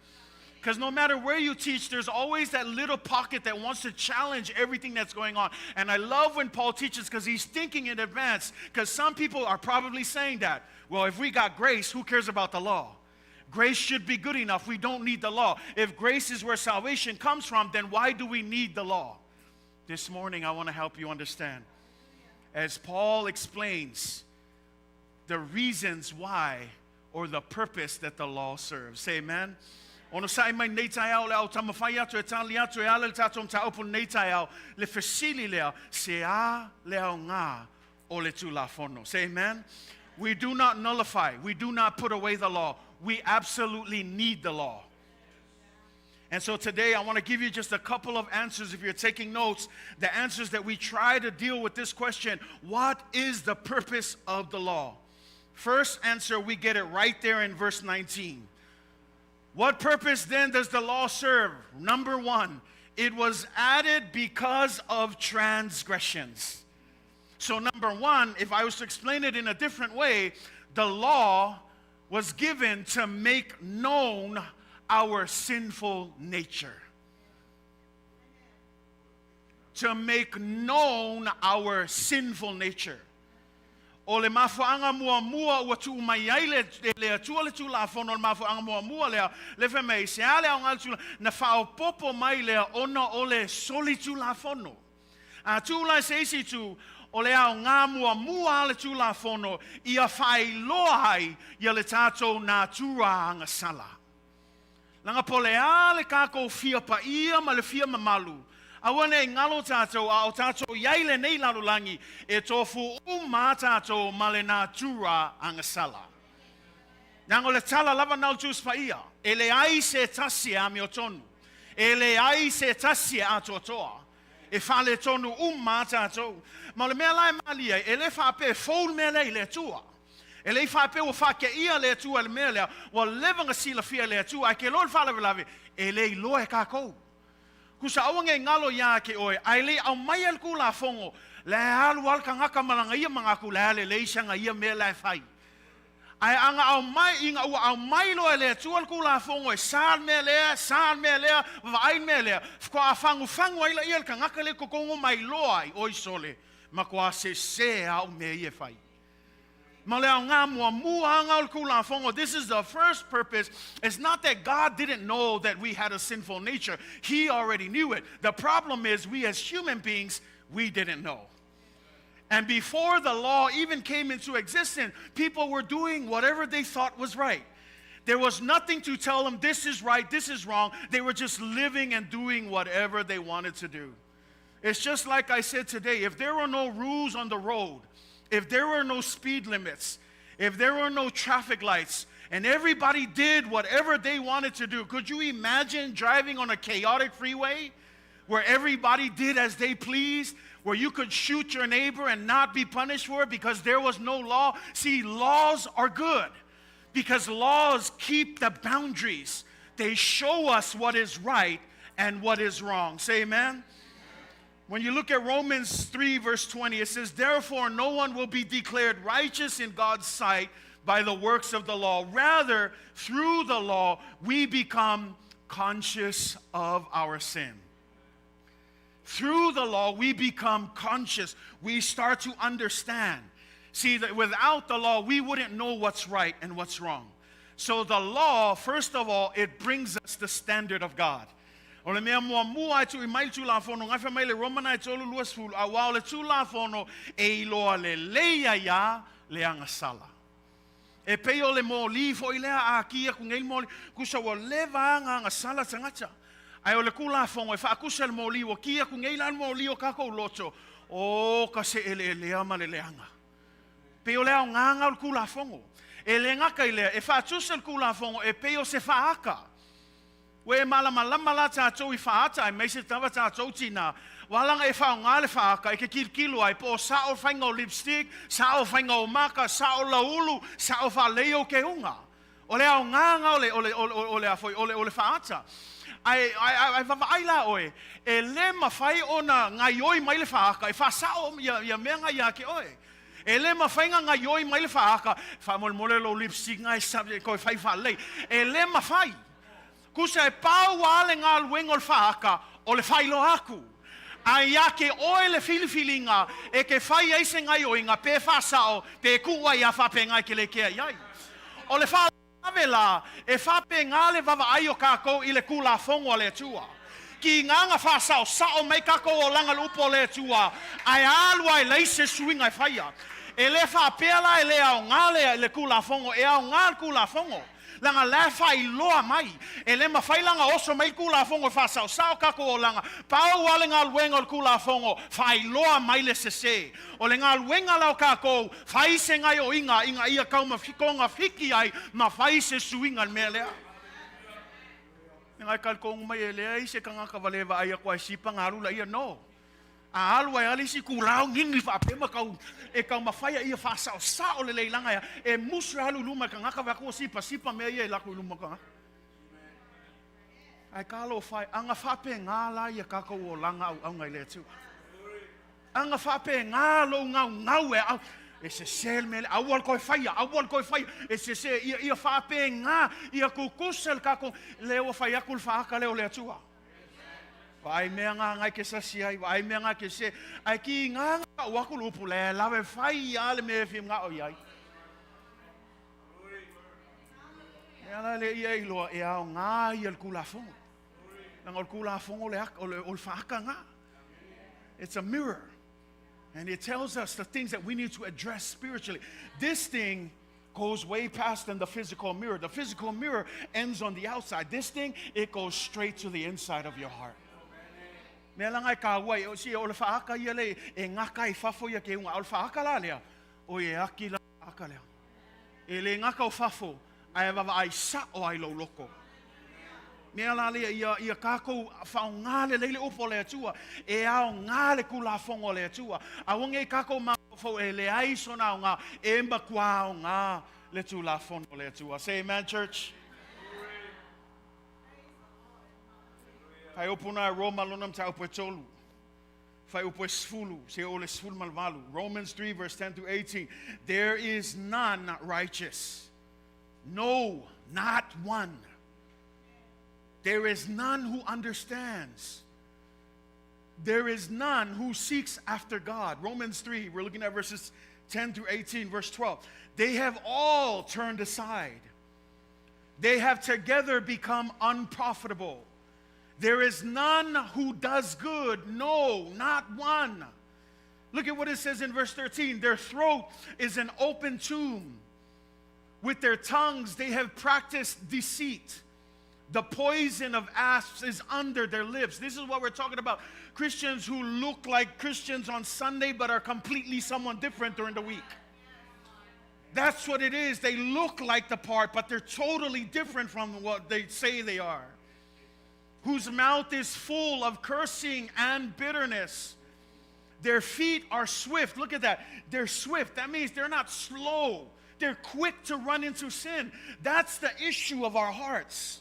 Speaker 2: Because no matter where you teach, there's always that little pocket that wants to challenge everything that's going on. And I love when Paul teaches because he's thinking in advance. Because some people are probably saying that. Well, if we got grace, who cares about the law? Grace should be good enough. We don't need the law. If grace is where salvation comes from, then why do we need the law? This morning, I want to help you understand. As Paul explains the reasons why or the purpose that the law serves. Say amen. Onosai mai nei taeao le au tamawhai atu e tali atu e ala le tātou mataupu nei taeao le fesili lea se a le aoga o le Tulafono. Say amen. We do not nullify, we do not put away the law. We absolutely need the law. And so today I want to give you just a couple of answers if you're taking notes, the answers that we try to deal with this question, what is the purpose of the law? First answer, we get it right there in verse 19. What purpose then does the law serve? Number one, it was added because of transgressions. So, number one, if I was to explain it in a different way, the law was given to make known our sinful nature. To make known our sinful nature. O le mafuaaga muamua ua tuu mai ai le, le Atua le Tulafono, o le mafuaaga muamua lea, le fai mai, se a le aoga le tula, na faaopoopo mai lea ona o le soli Tulafono. A tuu la i se isi itu, o le aoga muamua a le Tulafono ia faailoa ai ia le tatou natura agasala. Leaga po o le a le tatou fia paia ma le fia mamalu, aua ne i galo tatou a o tatou i ai lenei lalolagi e tofu uma a tatou ma le natura agasala. Leaga o le tala lava na o le Tusi Paia, e leai se tasi e amiotonu, e leai se tasi e atoatoa, e faaletonu uma a tatou. Ma o le mea la e malie ai, e le faapea e fou le mea lea i le Atua. E le i faapea ua faakeia le Atua i le mea lea, ua leva ona silafia e le Atua, ae ke loa le faalavelave, e le iloa e kākou. Kusa aua nei galo iā ke oe, ae le i aumaia le Tulafono, la e alu lava le tagata ma lana ia manatu, la e lelei sana ia mea la e fai. Ae ana aumai, ina ua aumai loa e le Atua le Tulafono e sa le mea lea, sa le mea lea, vaai le mea lea, faatoa fagufagu ai laia le tagata lea i totonu ma iloa ai, oi sole, matua sese lava au mea ia e fai. Ma le aoga muamua aga o le Tulafono, this is the first purpose. It's not that God didn't know that we had a sinful nature. He already knew it. The problem is we as human beings, we didn't know. And before the law even came into existence, people were doing whatever they thought was right. There was nothing to tell them this is right, this is wrong. They were just living and doing whatever they wanted to do. It's just like I said today, if there were no rules on the road, if there were no speed limits, if there were no traffic lights, and everybody did whatever they wanted to do, could you imagine driving on a chaotic freeway where everybody did as they pleased, where you could shoot your neighbor and not be punished for it because there was no law? See, laws are good because laws keep the boundaries. They show us what is right and what is wrong. Say amen. When you look at Romans 3, verse 20, it says, Therefore, no one will be declared righteous in God's sight by the works of the law. Rather, through the law, we become conscious of our sin. Through the law, we become conscious. We start to understand. See, that without the law, we wouldn't know what's right and what's wrong. So the law, first of all, it brings us the standard of God. O le mea muamua e tui mai le Tulafono, ngai fai mai le Romana e tolu luasefulu, auā o le Tulafono e iloa lelei ai a le agasala. E pei o le moli foi lea a ki aku nei le moli, kusa ua leva a na agasala tagata. Ae o le Tulafono e faakusa le moli, ua ki aku nei la le moli o kākou loto, o ka se eleelea ma le leaga. Pei o le aoga o le Tulafono. E le gata i lea, e faatusa le Tulafono e pei o se faata. Ua e malamalama la tatou i faata aemaise lava tatou tinā. Ua ala e faaaoga le faata e ke kilokilo ai po o sao faiga o lipstick, sao faiga o maka, sao laulu, sao faalelei o keuga. O le aoga o le o le o le o le afoi o le o le faata. Ae ae ae vaavaai la oe e le mafai ona gaioi mai le faata e faasao ia ia mea nga ia ke oe. E le mafai ona gaioi mai le faata faamolemole lou lipstick nga e sa e toe fai faalelei. E le mafai. Kusa e pau lava le galuega o le faata o le faailoa atu. Ae iā te oe le filifiliga e te fai ai se gaioiga pe faasao pe tuu ai a faapena e te le kea i ai. O le faalavelave la, e faapena le vaavaai o tatou i le Tulafono a le Atua. Kiga na faasaosao mai tatou olaga i le upu a le Atua, ae alu a e leai se suiga e faia. E le faapea la e le aoga le, le Tulafono, e aoga le Tulafono. Leaga la e faailoa mai. E le mafai la ona oso mai le Tulafono e faasaosao tatou olaga. Pau lava le galuega o le Tulafono, faailoa mai le sese. O le galuega la o tatou, fai se gaoioiga ina ia taumafiki ai ma fai se suiga i le mea lea. Ngai talitonu mai e leai se tagata ua le vaai atu a e sipa ona alu laia. No. A alu ai lava le isi tulao gigi faapea ma tau e taumafai a ia faasaosao lelei leaga e musu e alu i luma e tagata vaai atu ua sipasipa mea ia e alu atu i luma o tagata. Ae talofa e, ana faapena la ia tatou olaga auauna i le Atua. Ana faapena lou gaugau e au e sese le mea lea, aua le toe faia, aua le toe faia, e sese, ia faapena, ia tutusa le tatou, lea ua fai atu le faata lea o le Atua. Vaai mea na ngai ke sasi ai, vaai mea na ke se, ae kiga na tau atu le upu, le lava e fai lava le mea e fia manao i ai. Mea la lea ia iloa e aoga ia le Tulafono. Leaga o le Tulafono o le, o le, o le faata na. It's a mirror. And it tells us the things that we need to address spiritually. This thing goes way past than the physical mirror. The physical mirror ends on the outside. This thing, it goes straight to the inside of your heart. Mea la ngai ka ua o si o le whaaka ia le e ngaka i fafo ia ke unga o le whaaka la lea o e aki la whaaka lea. E le ngaka o fafo ae vava ai sa o ai lou loko. Mea la lea ia, ia kākou whaonga le leile upo le Atua, e aoga le Tulafono a le Atua. Aua nei kākou mafaufau e leai sona aoga, e matua aoga le Tulafono a le Atua. Say amen, church. Fuaiupu na Roma lona mataupu e tolu. Fuaiupu e 10, seia oo i le 18. Romans 3 verse 10 through 18. There is none righteous. No, not one. There is none who understands. There is none who seeks after God. Romans 3, we're looking at verses 10 through 18, verse 12. They have all turned aside. They have together become unprofitable. There is none who does good, no, not one. Look at what it says in verse 13. Their throat is an open tomb. With their tongues they have practiced deceit. The poison of asps is under their lips. This is what we're talking about. Christians who look like Christians on Sunday but are completely someone different during the week. That's what it is. They look like the part, but they're totally different from what they say they are. Whose mouth is full of cursing and bitterness. Their feet are swift. Look at that. They're swift. That means they're not slow. They're quick to run into sin. That's the issue of our hearts.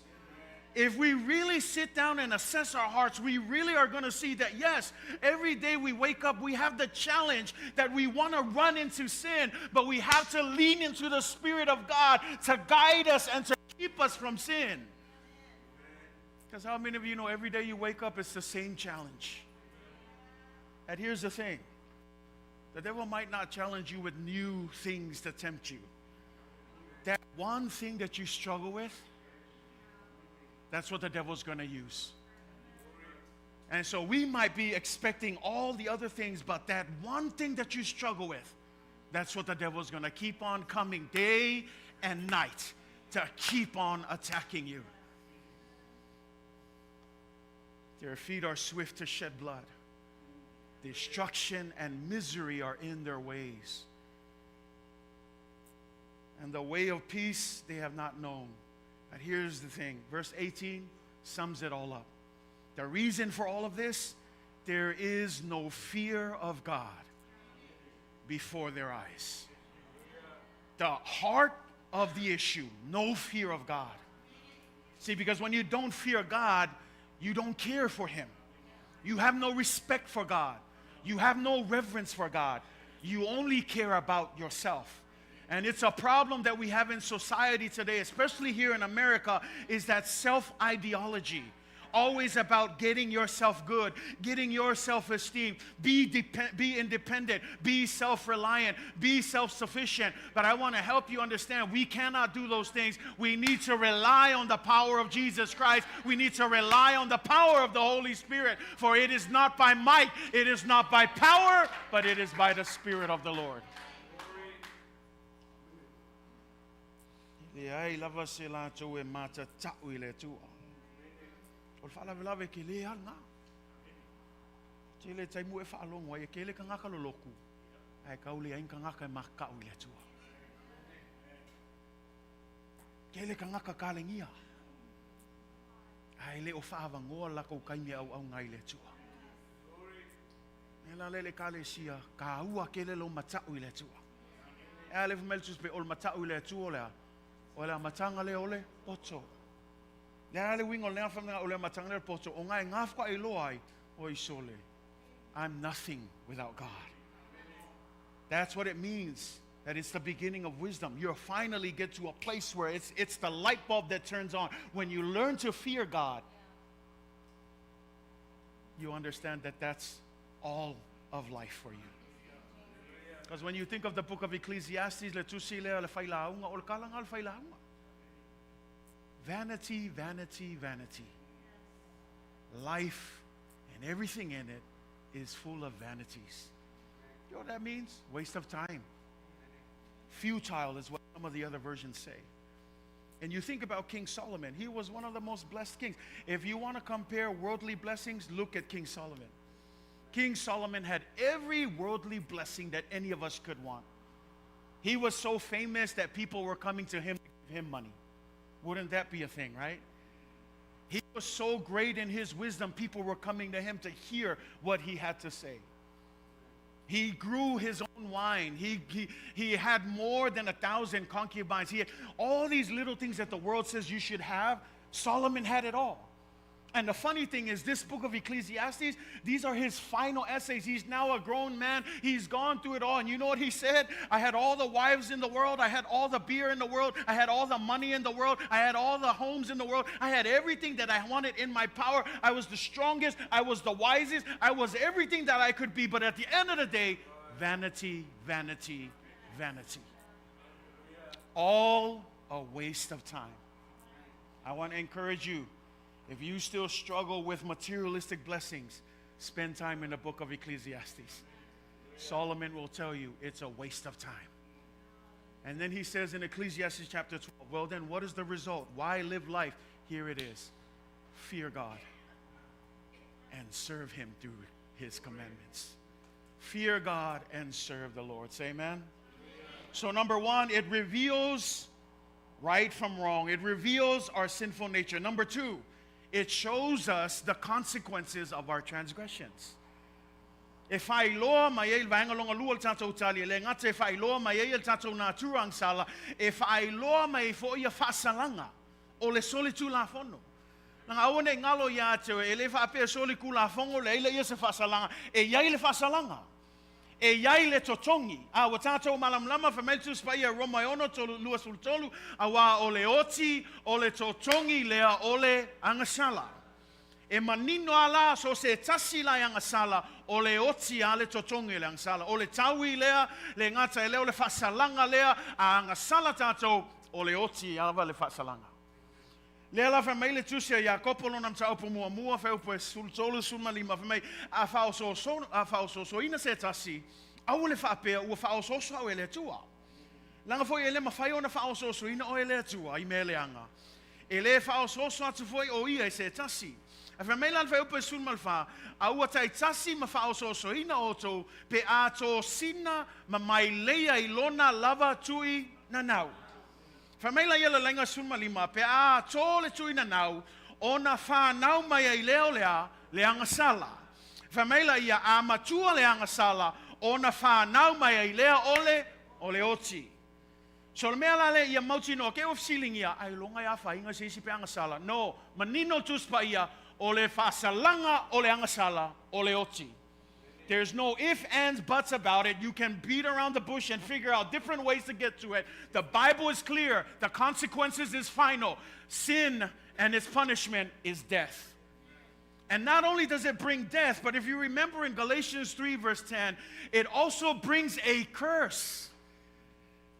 Speaker 2: If we really sit down and assess our hearts, we really are going to see that, yes, every day we wake up, we have the challenge that we want to run into sin, but we have to lean into the Spirit of God to guide us and to keep us from sin. Because how many of you know every day you wake up, it's the same challenge? And here's the thing. The devil might not challenge you with new things to tempt you. That one thing that you struggle with, that's what the devil's going to use. And so we might be expecting all the other things, but that one thing that you struggle with, that's what the devil's going to keep on coming day and night to keep on attacking you. Their feet are swift to shed blood. Destruction and misery are in their ways. And the way of peace they have not known. But here's the thing. Verse 18 sums it all up. The reason for all of this, there is no fear of God before their eyes. The heart of the issue, no fear of God. See, because when you don't fear God, you don't care for Him. You have no respect for God. You have no reverence for God. You only care about yourself. And it's a problem that we have in society today, especially here in America, is that self-ideology. Always about getting yourself good, getting your self esteem, be, be independent, be self reliant, be self sufficient. But I want to help you understand we cannot do those things. We need to rely on the power of Jesus Christ. We need to rely on the power of the Holy Spirit. For it is not by might, it is not by power, but it is by the Spirit of the Lord. Leai lava se latou e matatau i le Atua. O le faalavelave ke le ala na. Tele taimu e faalogo ai e kele kangaka loloku. Ae kau le ai kangaka e makau i le Atua. Kele kangaka kalengia. Ae le o faavangoa lakou kaimi auauna i le Atua. E la le le kalesia, ka ua kele lo matau i le Atua. E a le fai mai le Tusi Paia, o le matau i le Atua o le a? O le amataga lea o le poto. Le a le uiga o lea faamatalaga o le amataga lea o le poto, o nga e gafakuaʻi loa ai, oi sole, I'm nothing without God. That's what it means. That it's the beginning of wisdom. You finally get to a place where it's, it's the light bulb that turns on. When you learn to fear God, you understand that that's all of life for you. Because when you think of the book of Ecclesiastes, le tusi lea le failauga, o le kalaga o le failauga. Vanity, vanity, vanity. Life and everything in it is full of vanities. You know what that means? Waste of time. Futile is what some of the other versions say. And you think about King Solomon, he was one of the most blessed kings. If you want to compare worldly blessings, look at King Solomon. King Solomon had every worldly blessing that any of us could want. He was so famous that people were coming to him to give him money. Wouldn't that be a thing, right? He was so great in his wisdom, people were coming to him to hear what he had to say. He grew his own wine. He, he, he had more than 1,000 concubines. He had all these little things that the world says you should have. Solomon had it all. And the funny thing is, this book of Ecclesiastes, these are his final essays. He's now a grown man. He's gone through it all. And you know what he said? I had all the wives in the world. I had all the beer in the world. I had all the money in the world. I had all the homes in the world. I had everything that I wanted in my power. I was the strongest. I was the wisest. I was everything that I could be. But at the end of the day, vanity, vanity, vanity. All a waste of time. I want to encourage you if you still struggle with materialistic blessings, spend time in the book of Ecclesiastes. Solomon will tell you it's a waste of time. And then he says in Ecclesiastes chapter 12, well, then what is the result? Why live life? Here it is fear God and serve him through his commandments. Fear God and serve the Lord. Say amen. So, number one, it reveals right from wrong, it reveals our sinful nature. Number two, it shows us the consequences of our transgressions. E faailoa mai ai le vaega lona lua o le tatou tali, e le gata e faailoa mai ai e le tatou natura agasala, e faailoa mai ai foi ia faasalaga o le solitulafono. Leaga aua ne i galo ia te oe, e le faapea solitulafono leai laia se faasalaga, e i ai le faasalaga. E i ai le totogi. A ua tatou malamalama, fai mai le Tusi Paia Roma e 6, 23, auā o le oti o le totogi lea o le agasala. E manino a la so se tasi la e agasala, o le oti a le totogi o le agasala. O le taui lea, le gata e lea o le faasalaga lea, a agasala tatou, o le oti lava le faasalaga. Lea la fai mai le Tusi a Iakopo lona mataupu muamua, fuaiupu e 13, 15, fai mai, A faaosooso, a faaosoosoina se tasi, aua le faapea ua faaosooso au e le Atua. Leaga foi e le mafai ona faaosoosoina oe e le Atua i mea leaga. E le faaosooso atu foi o ia i se tasi. Ae fai mai la le fuaiupu e 14, A ua taitasi ma faaosoosoina outou pe a tosina ma maileia i lona lava tui nanau. Fai mai la ia le laina 15, pe a tō le tui nanau, ona whānau mai ai lea o le a, le agasala. Fai mai la ia, a matua le agasala, ona whānau mai ai lea o le, o le oti. So le mea la lea ia mautinoa, ke ua fesiligia, ailoga e afaina se isi pe agasala. No, manino le Tusi Paia, o le faasalaga o le agasala, o le oti. There's no if, ands, buts about it. You can beat around the bush and figure out different ways to get to it. The Bible is clear. The consequences is final. Sin and its punishment is death. And not only does it bring death, but if you remember in Galatians 3, verse 10, it also brings a curse.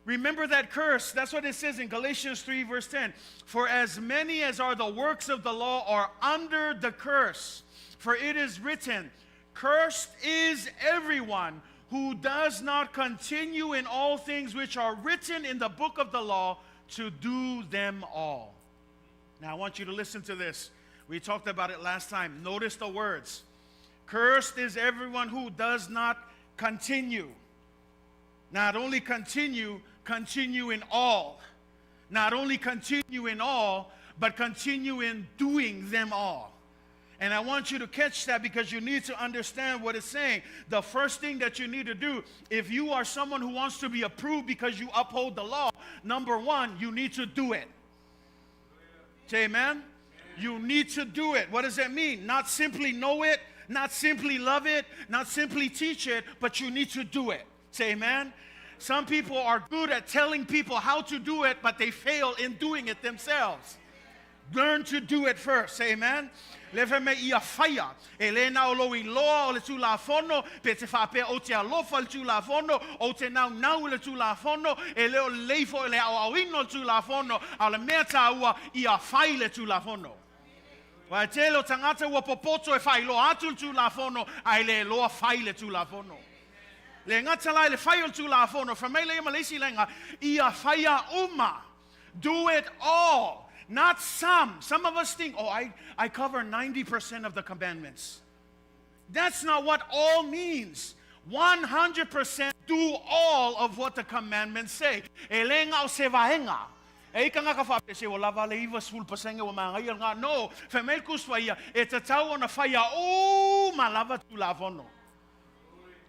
Speaker 2: Remember that curse. That's what it says in Galatians 3, verse 10. For as many as are the works of the law are under the curse. For it is written, Cursed is everyone who does not continue in all things which are written in the book of the law to do them all. Now, I want you to listen to this. We talked about it last time. Notice the words Cursed is everyone who does not continue. Not only continue, continue in all. Not only continue in all, but continue in doing them all. And I want you to catch that because you need to understand what it's saying. The first thing that you need to do, if you are someone who wants to be approved because you uphold the law, number one, you need to do it. Say amen. You need to do it. What does that mean? Not simply know it, not simply love it, not simply teach it, but you need to do it. Say amen. Some people are good at telling people how to do it, but they fail in doing it themselves. Learn to do it first. Say amen. Le fe me ia whaia. E le na o lo i loa o le tūlafono, pe te whapea o te alofa le tūlafono, o te nau nau le tūlafono, e leo leifo e le au au ino le tūlafono, a le mea tāua ia whai le tūlafono. Wa e tele o tangata ua popoto e whai loa atu le tūlafono, ai le loa whai le tūlafono. Le ngata lai le whai o le tūlafono, wha mei le ia malesi lenga, ia whaia uma. Do it all. Not some. Some of us think, oh, I, I cover 90% of the commandments. That's not what all means. 100% do all of what the commandments say. E le ngā o se vaenga. E ika ngā ka whape se o lava le iwa sul pasenge o maa ngai ngā. No, whamel kuswa ia, e te tau ona whaia o ma lava tu la fono.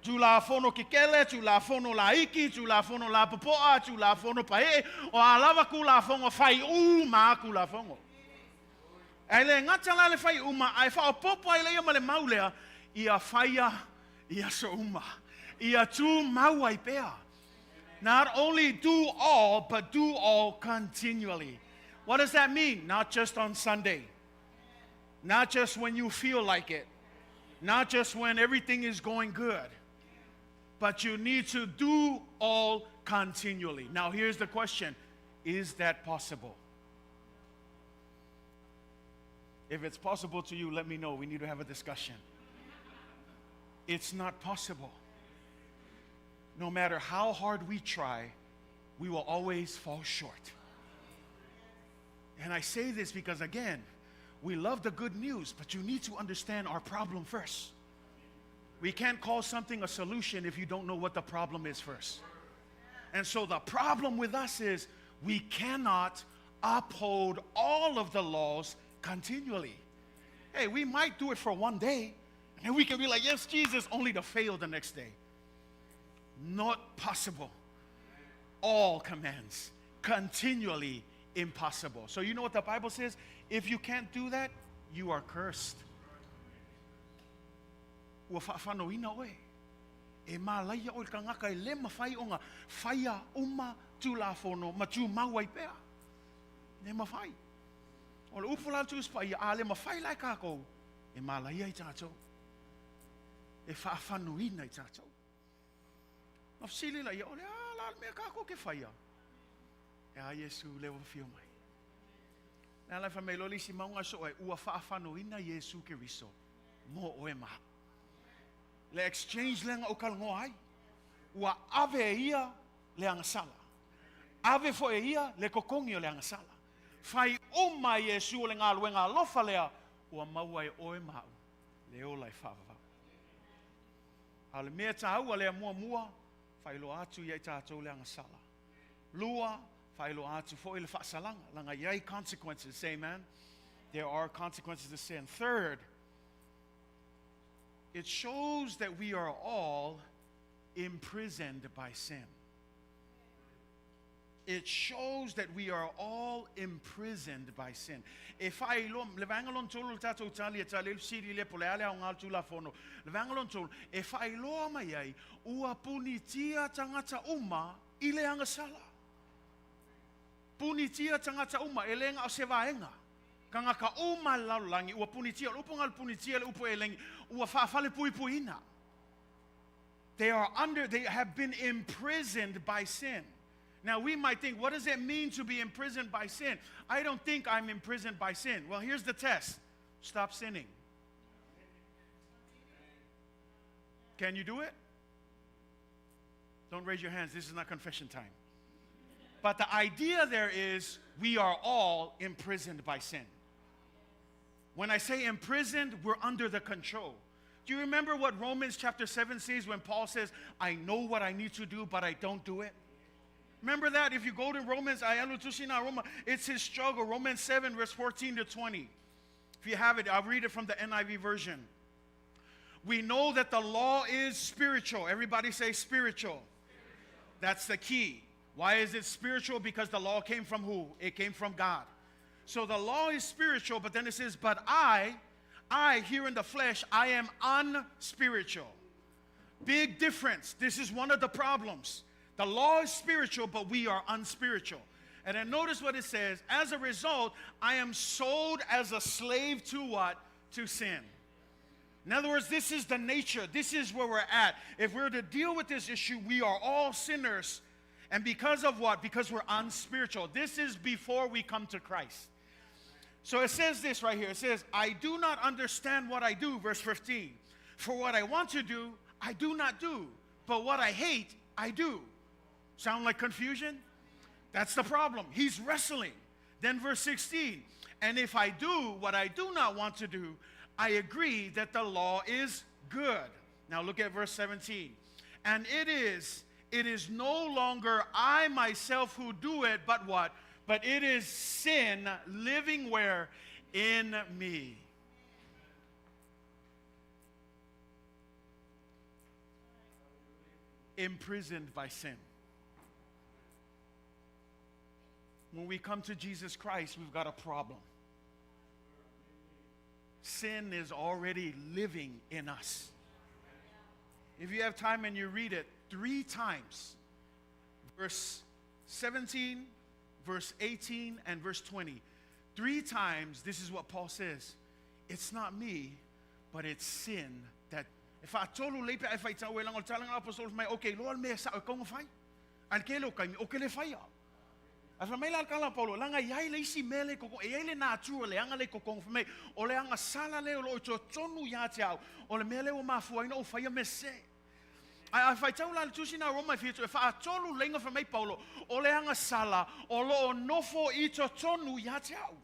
Speaker 2: Tulafono kekele, tulafono laiki, tulafono la popoa, tulafono pae, o a lava kulafono fai uma kulafono. E le ngata la le fai uma, ai fa o popo ai le ia ma le maulea, ia whaia ia so uma. Ia tū mau ai pea. Not only do all, but do all continually. What does that mean? Not just on Sunday. Not just when you feel like it. Not just when everything is going good. But you need to do all continually. Now, here's the question Is that possible? If it's possible to you, let me know. We need to have a discussion. It's not possible. No matter how hard we try, we will always fall short. And I say this because, again, we love the good news, but you need to understand our problem first. We can't call something a solution if you don't know what the problem is first. And so the problem with us is we cannot uphold all of the laws continually. Hey, we might do it for one day, and we can be like, yes, Jesus, only to fail the next day. Not possible. All commands, continually impossible. So, you know what the Bible says? If you can't do that, you are cursed. Ua whaawhanoina oe. E mālaia o le kangaka e le mawhai o ngā whaia uma tūlafono ma tū mau ai pea. Le mawhai. O le upu la tū spa ia a le mawhai lai kākou e mālaia i tātou. E whaawhanoina i tātou. Ma whasili la ia, o le a la mea kākou ke whaia. E a Iesu le wa whio mai. Le ala wha mei loli si maunga so e ua whaawhanoina Iesu Keriso. Mo oe maha. Le exchange lenga o kalangoa ai. Ua ave e ia le angasala. Ave fo e ia le kokongi o le angasala. Whai uma Iesu o le ngā luenga alofa lea, ua maua e oe mau. Le ola e whaavavau. A le mea tāua lea mua mua, whailoa atu ia i tātou le angasala. Lua, whailoa atu fo i le whaasalanga. Langa iai consequences, say amen. There are consequences to sin. Third, it shows that we are all imprisoned by sin. It shows that we are all imprisoned by sin. E whai lo, le vanga lon tolu le tātou tali e tali siri le pole ale au ngā tūla fono. Le vanga lon tolu, e whai loa mai ai, ua punitia tangata uma i le angasala. Punitia tangata uma, e lenga o se vaenga. Tagata uma le lalolagi ua punitia. O le upu lena o le punitia le upu elegi ua faafalepuipuiina. They are under, they have been imprisoned by sin. Now we might think, what does it mean to be imprisoned by sin? I don't think I'm imprisoned by sin. Well, here's the test. Stop sinning. Can you do it? Don't raise your hands. This is not confession time. But the idea there is we are all imprisoned by sin. When I say imprisoned, we're under the control. Do you remember what Romans chapter 7 says when Paul says, I know what I need to do, but I don't do it? Remember that? If you go to Romans, it's his struggle. Romans 7, verse 14 to 20. If you have it, I'll read it from the NIV version. We know that the law is spiritual. Everybody say spiritual. That's the key. Why is it spiritual? Because the law came from who? It came from God. So the law is spiritual, but then it says, but I here in the flesh, I am unspiritual. Big difference. This is one of the problems. The law is spiritual, but we are unspiritual. And then notice what it says. As a result, I am sold as a slave to what? To sin. In other words, this is the nature. This is where we're at. If we're to deal with this issue, we are all sinners. And because of what? Because we're unspiritual. This is before we come to Christ. So it says this right here. It says, I do not understand what I do, verse 15. For what I want to do, I do not do. But what I hate, I do. Sound like confusion? That's the problem. He's wrestling. Then verse 16. And if I do what I do not want to do, I agree that the law is good. Now look at verse 17. And it is no longer I myself who do it, but what? But it is sin living where? In me. Imprisoned by sin. When we come to Jesus Christ, we've got a problem. Sin is already living in us. If you have time and you read it 3 times, verse 17, verse 18, and verse 20. 3 times, this is what Paul says. It's not me, but it's sin that... If I told you, if I tell you, okay, Lord, me sa kong fai. Al ke lo kai o ke le fai. A fa mai la kala Paulo langa iai le isi mele koko e iai le natura le anga le kokong fa mai o le anga sala le o lo to tonu ia te au o le mele o mafua ina o faia me se. A fai tau la le tusi na Roma fitu e fa atolu lenga fa mai Paulo o le anga sala o lo o nofo i to tonu ia te au.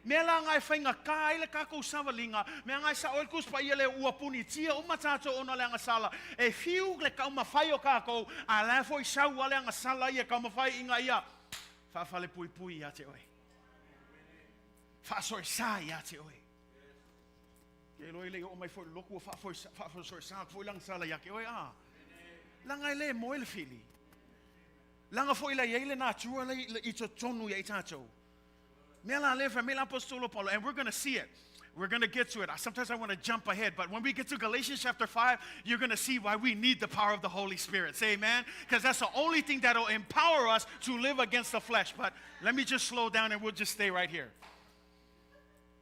Speaker 2: Mea la ngai whainga ka ai le kako savalinga, mea ngai sa oe kuspa ia le ua punitia o matato ona le anga sala. E fiu le kaumawhai o kako, a la foi sau a le anga sala ia kaumawhai inga ia. Whaafale pui pui ia te oe. Whaasoi sa ia te oe. Ke loi le o mai foi loku o whaafoi sa foi lang sala ia ke oe a. Langa le moe le fili. Langa foi la ia le natura le i to tonu ia i tātou. And we're going to see it. We're going to get to it. Sometimes I want to jump ahead, but when we get to Galatians chapter 5, you're going to see why we need the power of the Holy Spirit. Say amen? Because that's the only thing that will empower us to live against the flesh. But let me just slow down and we'll just stay right here.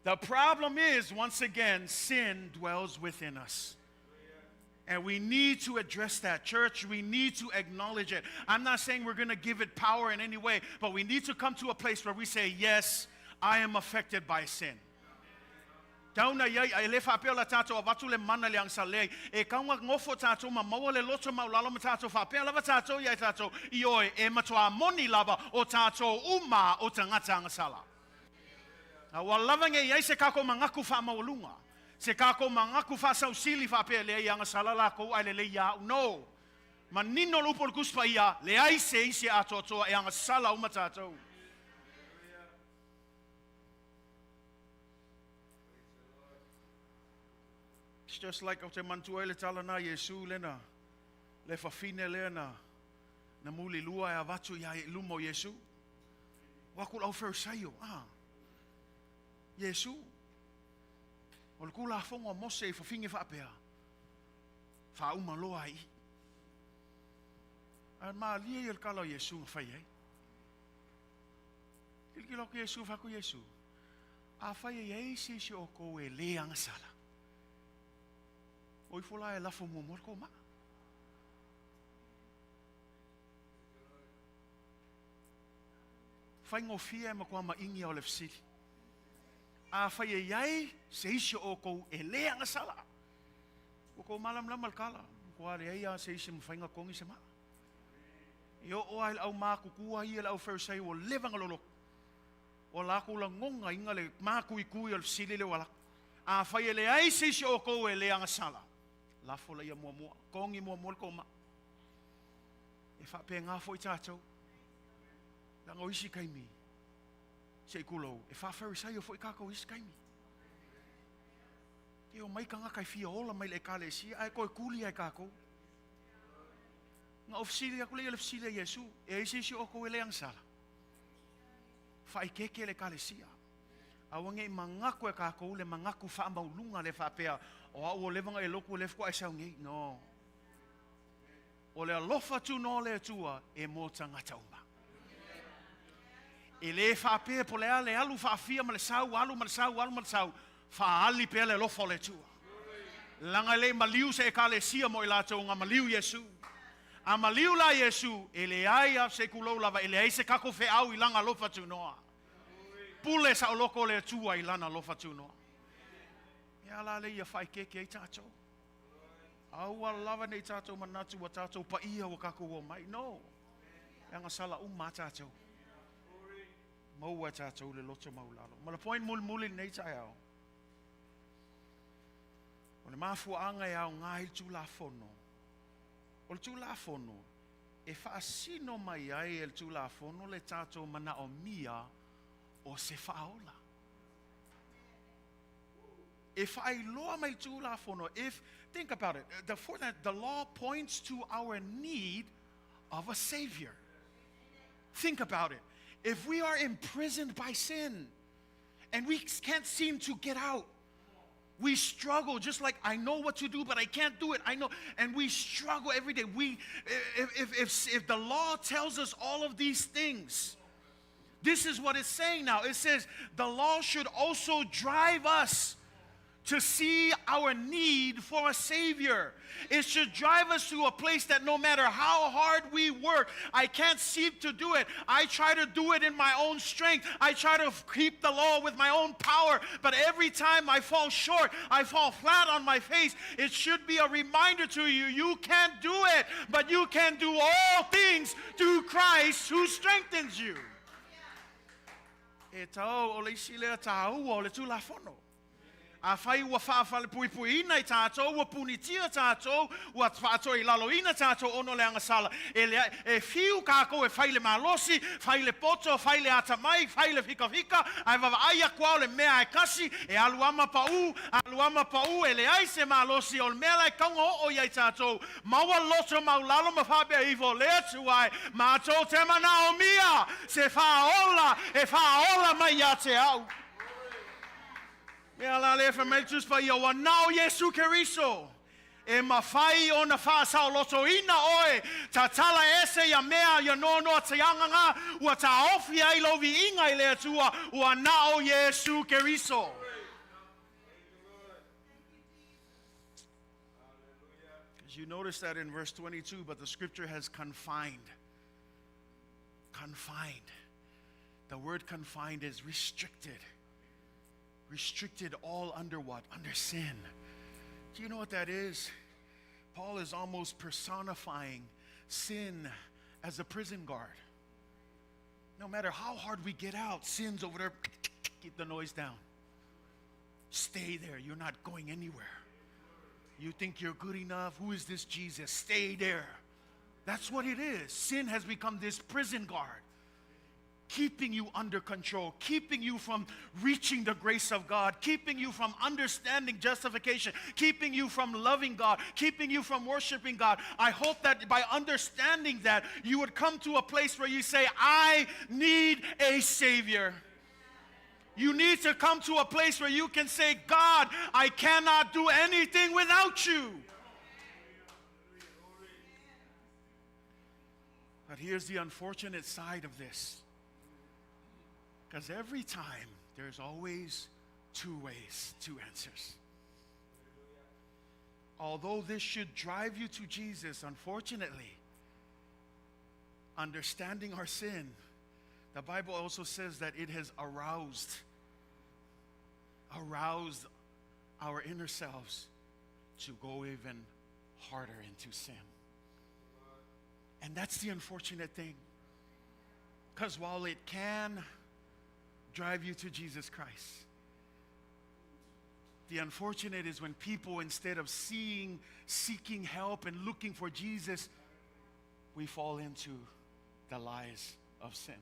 Speaker 2: The problem is, once again, sin dwells within us. And we need to address that, church. We need to acknowledge it. I'm not saying we're going to give it power in any way, but we need to come to a place where we say, yes, I am affected by sin. Tauna iai ai le whapea la tātou avatu le mana le angsa lei. E kaunga ngofo tātou ma maua le loto maulalo ma tātou whapea lava tātou iai tātou i oe e matua moni lava o tātou uma o tangata angasala. A wa lava nge iai se kako mangaku wha maulunga. Se kako mangaku wha sausili whapea le ai angasala la kou ai le le ia no. Ma nino lupo le kuspa ia le ai se isi atoatoa e angasala uma tātou. It's just like o te mantua le tala na Yesu lena, le whawhine lena, na muli lua e avatu ia i lumo Yesu. Waku lau ferisaio, ah, Yesu. O le kula afongo Mose i whawhinge whaapea, whauma loa i. A maa lia i le kala o Yesu nga whai ai. Kilikilo ko Yesu, whaku Yesu. Afai e iai se isi o oukou e lē agasala, o ifo la e lafo muamua le kou maa. Faigofie e matua maʻigi o le fesili. Afai e iai se isi o oukou e lē agasala, ua kou malamalama le tala, matua leai lava se isi e mafai ona togi se maa. E oo lava i le aumatutua ia le au Farisai ua leva ona lolotu, ua latou lagonaina le matuitui o le fesili lea ua alu atu. Afai e leai se isi o outou e le agasala, lafo laia muamua, togi muamua le tou maa. E faapena foi tatou. Leaga o isi taimi, se i tulou, e faa-Farisaio foi tatou i isi taimi. E omai tagata e fia ola mai le ekalesia, ae toe tuli lava e tatou. Na ou fesili atu lea i le fesili a Iesu, e ai se isi o outou e le agasala? Faaeteete le ekalesia. Aua ne i manatu e tatou le manatu faamaualuga lea faapea, o au ua leva ona e lotu o lea faatoa e sau nei. No. O le alofa tunoa o le Atua e mo tagata uma. E lē faapea po o le a le alu faafia ma le sau, alu ma le sau, alu ma le sau, faaali pea le alofa o le Atua. Leaga e le i maliu se ekalesia mo i latou na maliu Iesu. A maliu la Iesu, e leai a se tulou lava, e leai se tatou feau i lana alofa tunoa. Pule saoloto le Atua i lana alofa tunoa. E ala lea ia faaeteete ai tatou. Aua lava ne i tatou manatu ua tatou paia ua tatou omai. No. E agasala uma a tatou. Maua e tatou le loto maulalo. Ma le point mulimuli lenei taeao. O le mafuaaga e aoga ai le Tulafono. O le Tulafono, e faasino mai ai e le Tulafono le tatou manaomia o se faaola. E faailoa mai le Tulafono, if, think about it, the, for that, the law points to our need of a Savior. Think about it. If we are imprisoned by sin and we can't seem to get out, we struggle just like I know what to do, but I can't do it. I know, and we struggle every day. We, if the law tells us all of these things, this is what it's saying now. It says the law should also drive us to see our need for a Savior. It should drive us to a place that no matter how hard we work, I can't seem to do it. I try to do it in my own strength. I try to keep the law with my own power, but every time I fall short, I fall flat on my face. It should be a reminder to you, you can't do it, but you can do all things through Christ who strengthens you. E tau o le isi lea tāua o le Tulafono. Afai ua faafalepuipuiina i tatou, ua punitia tatou, ua faatoilaloina tatou ona o le agasala, e le, e fiu kākou e fai le malosi, fai le poto, fai le atamai, fai le fikafika, ae vaavaai atu lava o le mea e tasi, e alu lava ma paū, alu lava ma paū, e leai se malosi, o le mea la e tatau ona oo i ai tatou, maua loto maulalo ma faapea ifo, le Atua e, matou te manaomia se faaola e faaola mai ia te au. Mea la lea fai mai le Tusi Paia, ua na o Iesu Keriso e mafai ona faasaolotoina oe, tatala ese ia mea ia noanoa tiagaga ua taofi ai lou viiga i le Atua, ua na o Iesu Keriso. Because you notice that in verse 22, but the scripture has confined. Confined. The word confined is restricted. Restricted all under what? Under sin. Do you know what that is? Paul is almost personifying sin as a prison guard. No matter how hard we get out, sin's over there. Keep the noise down. Stay there. You're not going anywhere. You think you're good enough? Who is this Jesus? Stay there. That's what it is. Sin has become this prison guard, keeping you under control, keeping you from reaching the grace of God, keeping you from understanding justification, keeping you from loving God, keeping you from worshiping God. I hope that by understanding that, you would come to a place where you say, I need a Savior. You need to come to a place where you can say, God, I cannot do anything without you. But here's the unfortunate side of this. Because every time There's always two ways, two answers. Although this should drive you to Jesus, unfortunately, understanding our sin, the Bible also says that it has aroused our inner selves to go even harder into sin. And that's the unfortunate thing. Because while it can drive you to Jesus Christ, the unfortunate is when people, instead of seeking help and looking for Jesus, we fall into the lies of sin.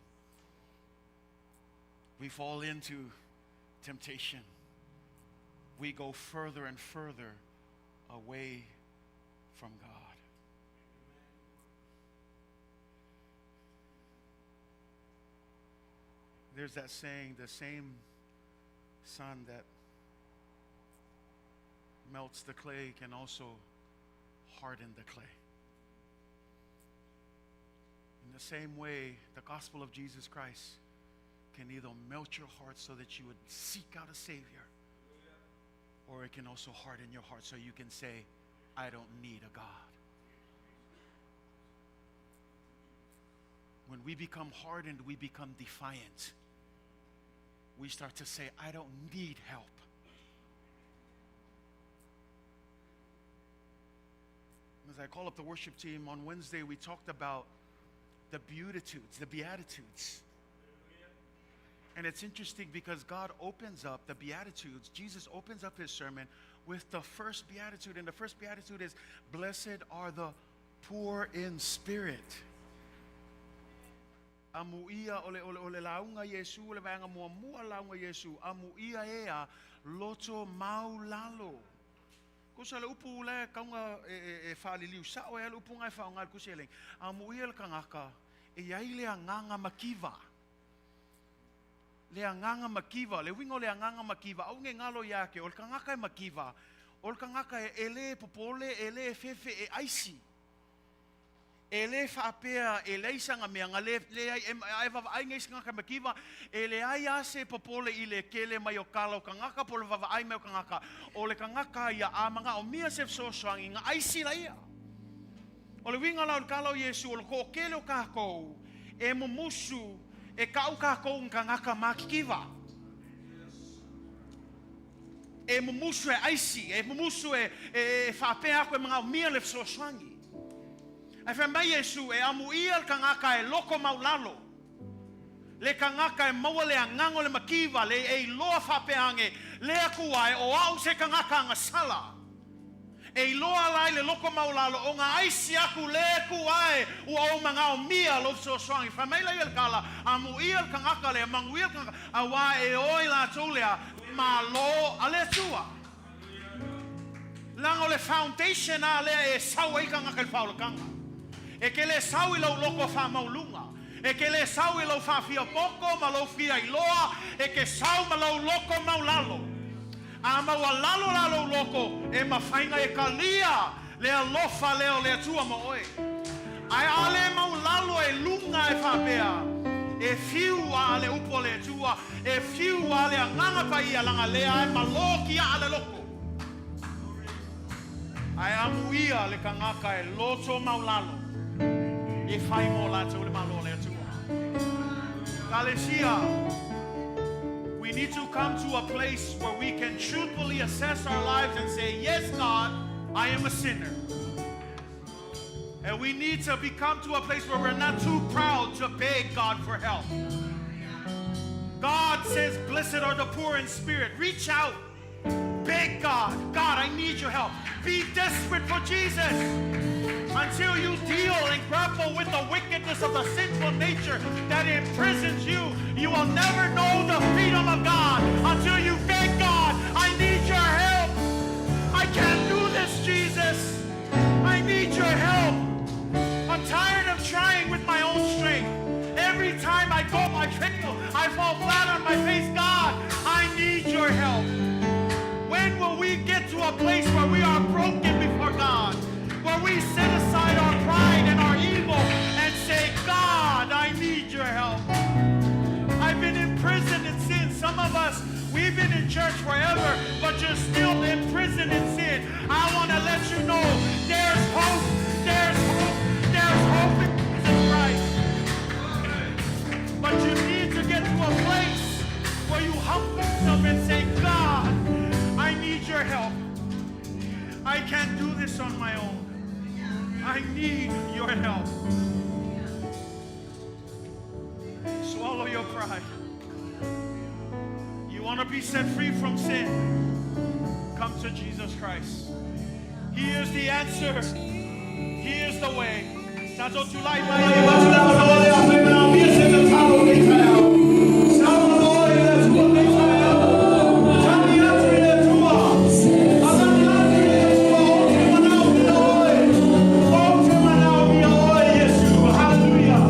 Speaker 2: We fall into temptation. We go further and further away from God. There's that saying, the same sun that melts the clay can also harden the clay. In the same way, the gospel of Jesus Christ can either melt your heart so that you would seek out a Savior, or it can also harden your heart so you can say, I don't need a God. When we become hardened, we become defiant. We start to say, I don't need help. As I call up the worship team on Wednesday, we talked about the Beatitudes, the Beatitudes. And it's interesting because God opens up the Beatitudes. Jesus opens up his sermon with the first Beatitude. And the first Beatitude is, blessed are the poor in spirit. Amuia ole ole ole launga Yesu ole vanga mua launga Yesu amuia ea loto maulalo. Kusa le upu le kaunga e whaliliu sao e le upu ngai whaonga kusa e leng. Amuia le kangaka e iai le anganga makiva. Le anganga makiva, le wingo le anganga makiva. Au nge ngalo iake, o le kangaka e makiva. O le kangaka e ele popole, ele fefe e aisi. E le whaapea, e leisanga mea, nga le ai vava ai ngeis ngaka makiva, e le ai ase popole i le kele mai o kala o kangaka, po le vava ai mai o kangaka, o le kangaka ia a manga o mia se sosoangi, nga aisi la ia. O le winga la o le kala o Yesu, o le ko kele o kākou, e mumusu, e kau kākou ng kangaka makikiva. E mumusu e aisi, e mumusu e whaapea ako e mga o mia le sosoangi. Ai whai mai Yesu e amu ia le kangaka e loko maulalo. Le kangaka e maua le angango le makiva, le e iloa whapeange, le akua e o au se kangaka anga sala. E iloa lai le loko maulalo, o ngā aisi aku le kua e ua o mangao mia lo sosoangi. Whai mai lai le kala, amu ia le kangaka le, mangu ia le kangaka, a wā e oi la tōlea, ma lo ale tua. Langa o le foundation a lea e sau ai kangaka le whaolakanga. E ke le sau i lau loko wha maulunga. E ke le sau i lau whawhia poko ma lau whia i loa. E ke sau ma lau loko maulalo. A maua lalo la lau loko e mawhainga e kalia le alofa leo le atua mo oe. Ai ale maulalo e lunga e whapea. E whiu a le upo le atua. E whiu a le anganga pa ia langa lea e maloki a le loko. Ai amu ia le kangaka e loto maulalo. E whai mō lātou le malo le atua. Kalesia, we need to come to a place where we can truthfully assess our lives and say, yes, God, I am a sinner. And we need to become to a place where we're not too proud to beg God for help. God says, blessed are the poor in spirit. Reach out. Beg God. God, I need your help. Be desperate for Jesus. Until you deal and grapple with the wickedness of the sinful nature that imprisons you, you will never know the freedom of God until you beg God, I need your help. I can't do this, Jesus. I need your help. I'm tired of trying with my own strength. Every time I go, I fail. I fall flat on my face. God, I need your help. When will we get to a place where we are broken before God? Where we set aside our pride and our evil and say, God, I need your help. I've been imprisoned in sin. Some of us this on my own. I need your help. Swallow your pride. You want to be set free from sin? Come to Jesus Christ. He is the answer. He is the way. Tatou tulai mai e avatu le avanoa lea fai manaomia se tatalo lenei taeao. Saunoa i le Atua lenei taeao. Tali atu i le Atua. Alani atu i le Atua. Ou te manaomia oe. Ou te manaomia oe, Iesu. Hallelujah.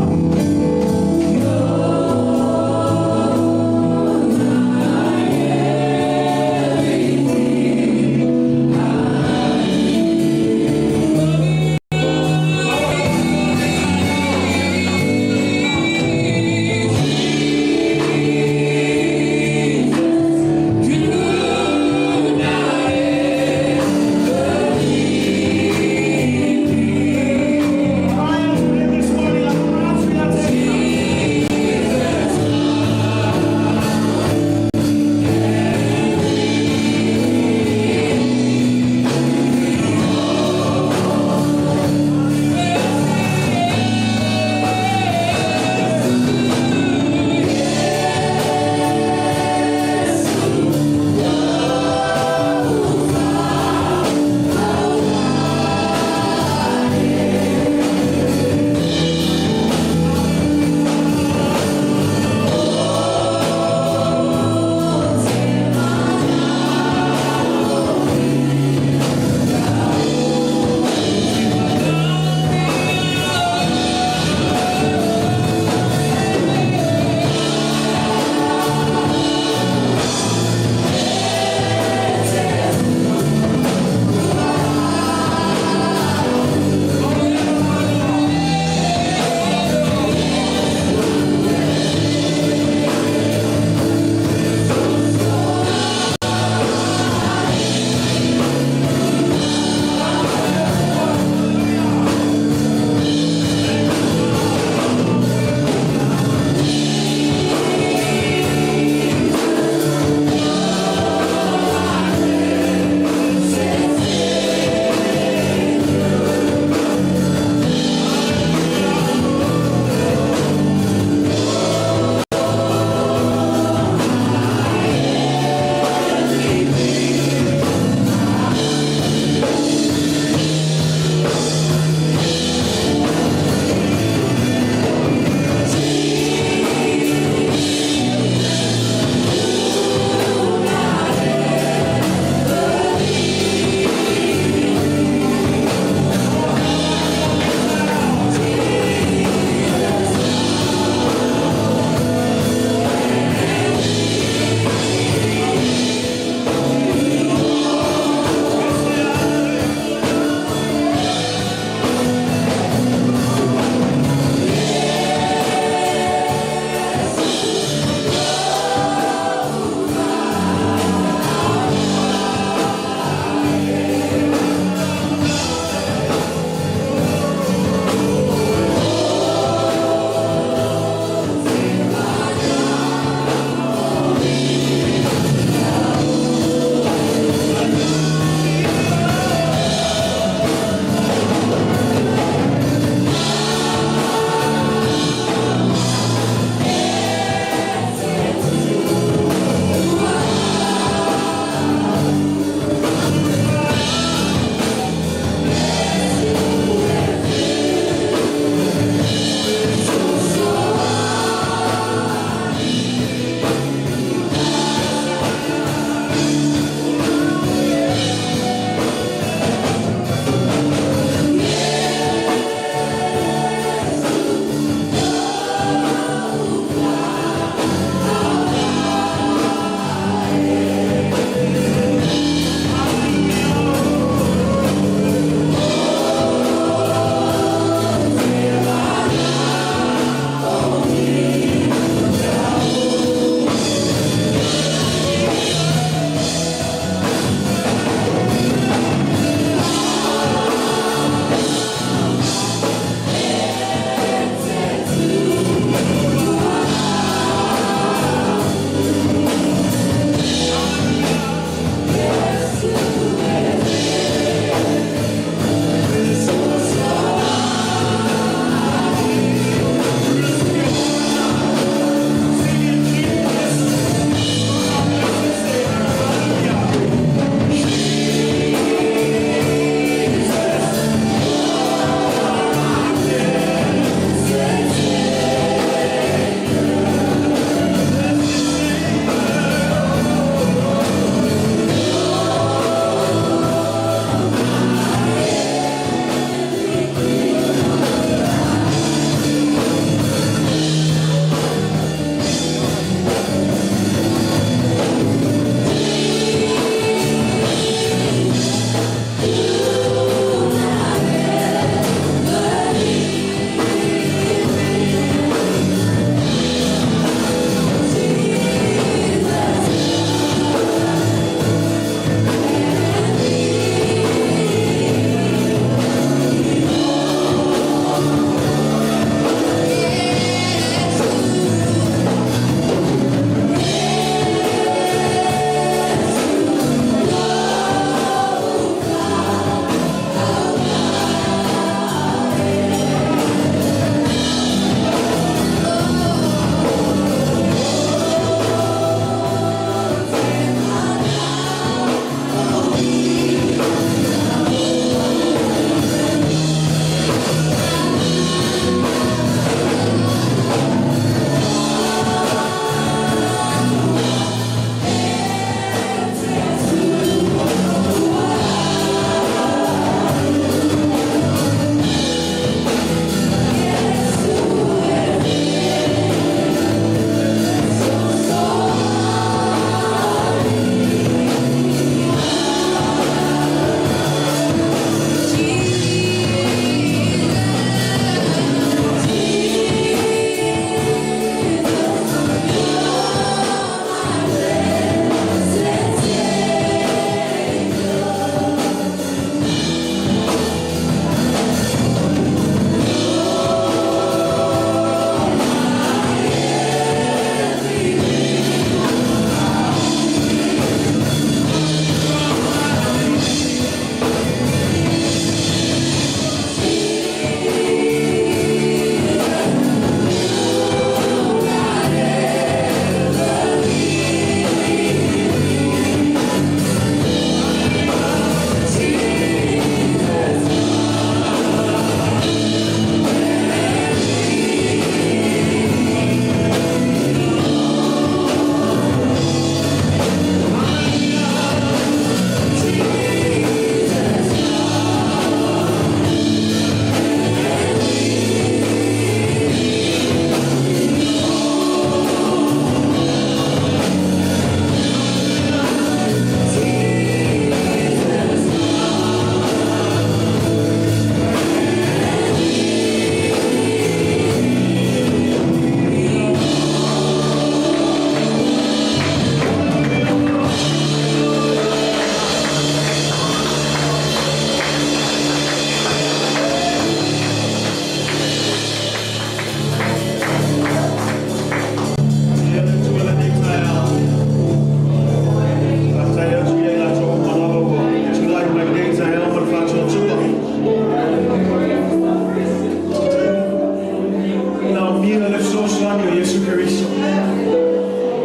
Speaker 2: fesoasoani o Iesu Keriso.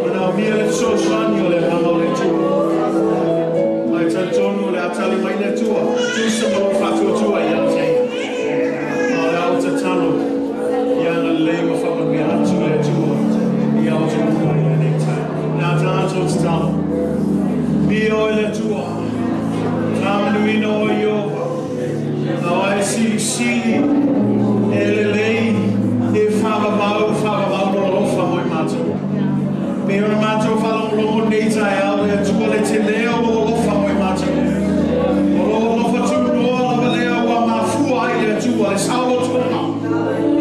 Speaker 2: Manaomia le fesoasoani o le Agaga o le Atua. Ae talitonu o le a tali mai le Atua, tusa ma lou faatuatua ia te Ia. A o le a ou tatalo, ia agalelei ma faamanuia atu le Atua ia outou uma i lenei taeao. O le a tatou tatalo. Viia oe le Atua, faamanuina oe Ieova. Aua e silisili, e lelei, e faavavau, faavavau lou alofa mo i matou. Pei ona matou faalogologo lenei taeao, le Atua le tele o lou alofa mo i matou. O lou alofa tunoa lava lea ua mafua ai le Atua le saolotoga,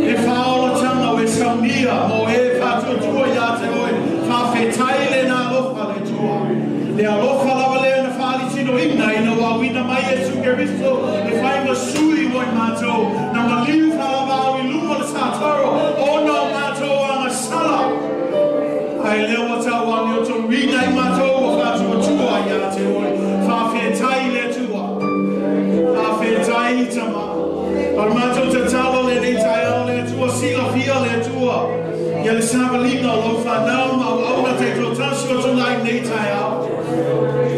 Speaker 2: le faaolataga ua e saunia mo e faatuatua ia te oe. Faafetai lena alofa le Atua. Le alofa lava lea na faalitinoina ina ua auina mai Iesu Keriso e fai ma sui mo i matou, na maliu faalavaau i luga o le sataro ona o matou agasala. Ae lea ua tauamiotonuina ai matou ua faatuatua ia te oe. Faafetai i le Atua. Faafetai i Tama. O le matou tatalo lenei taeao le Atua, silafia le Atua ia le savaliga o lau fanau ma auauna taitoatasi o tulai lenei taeao.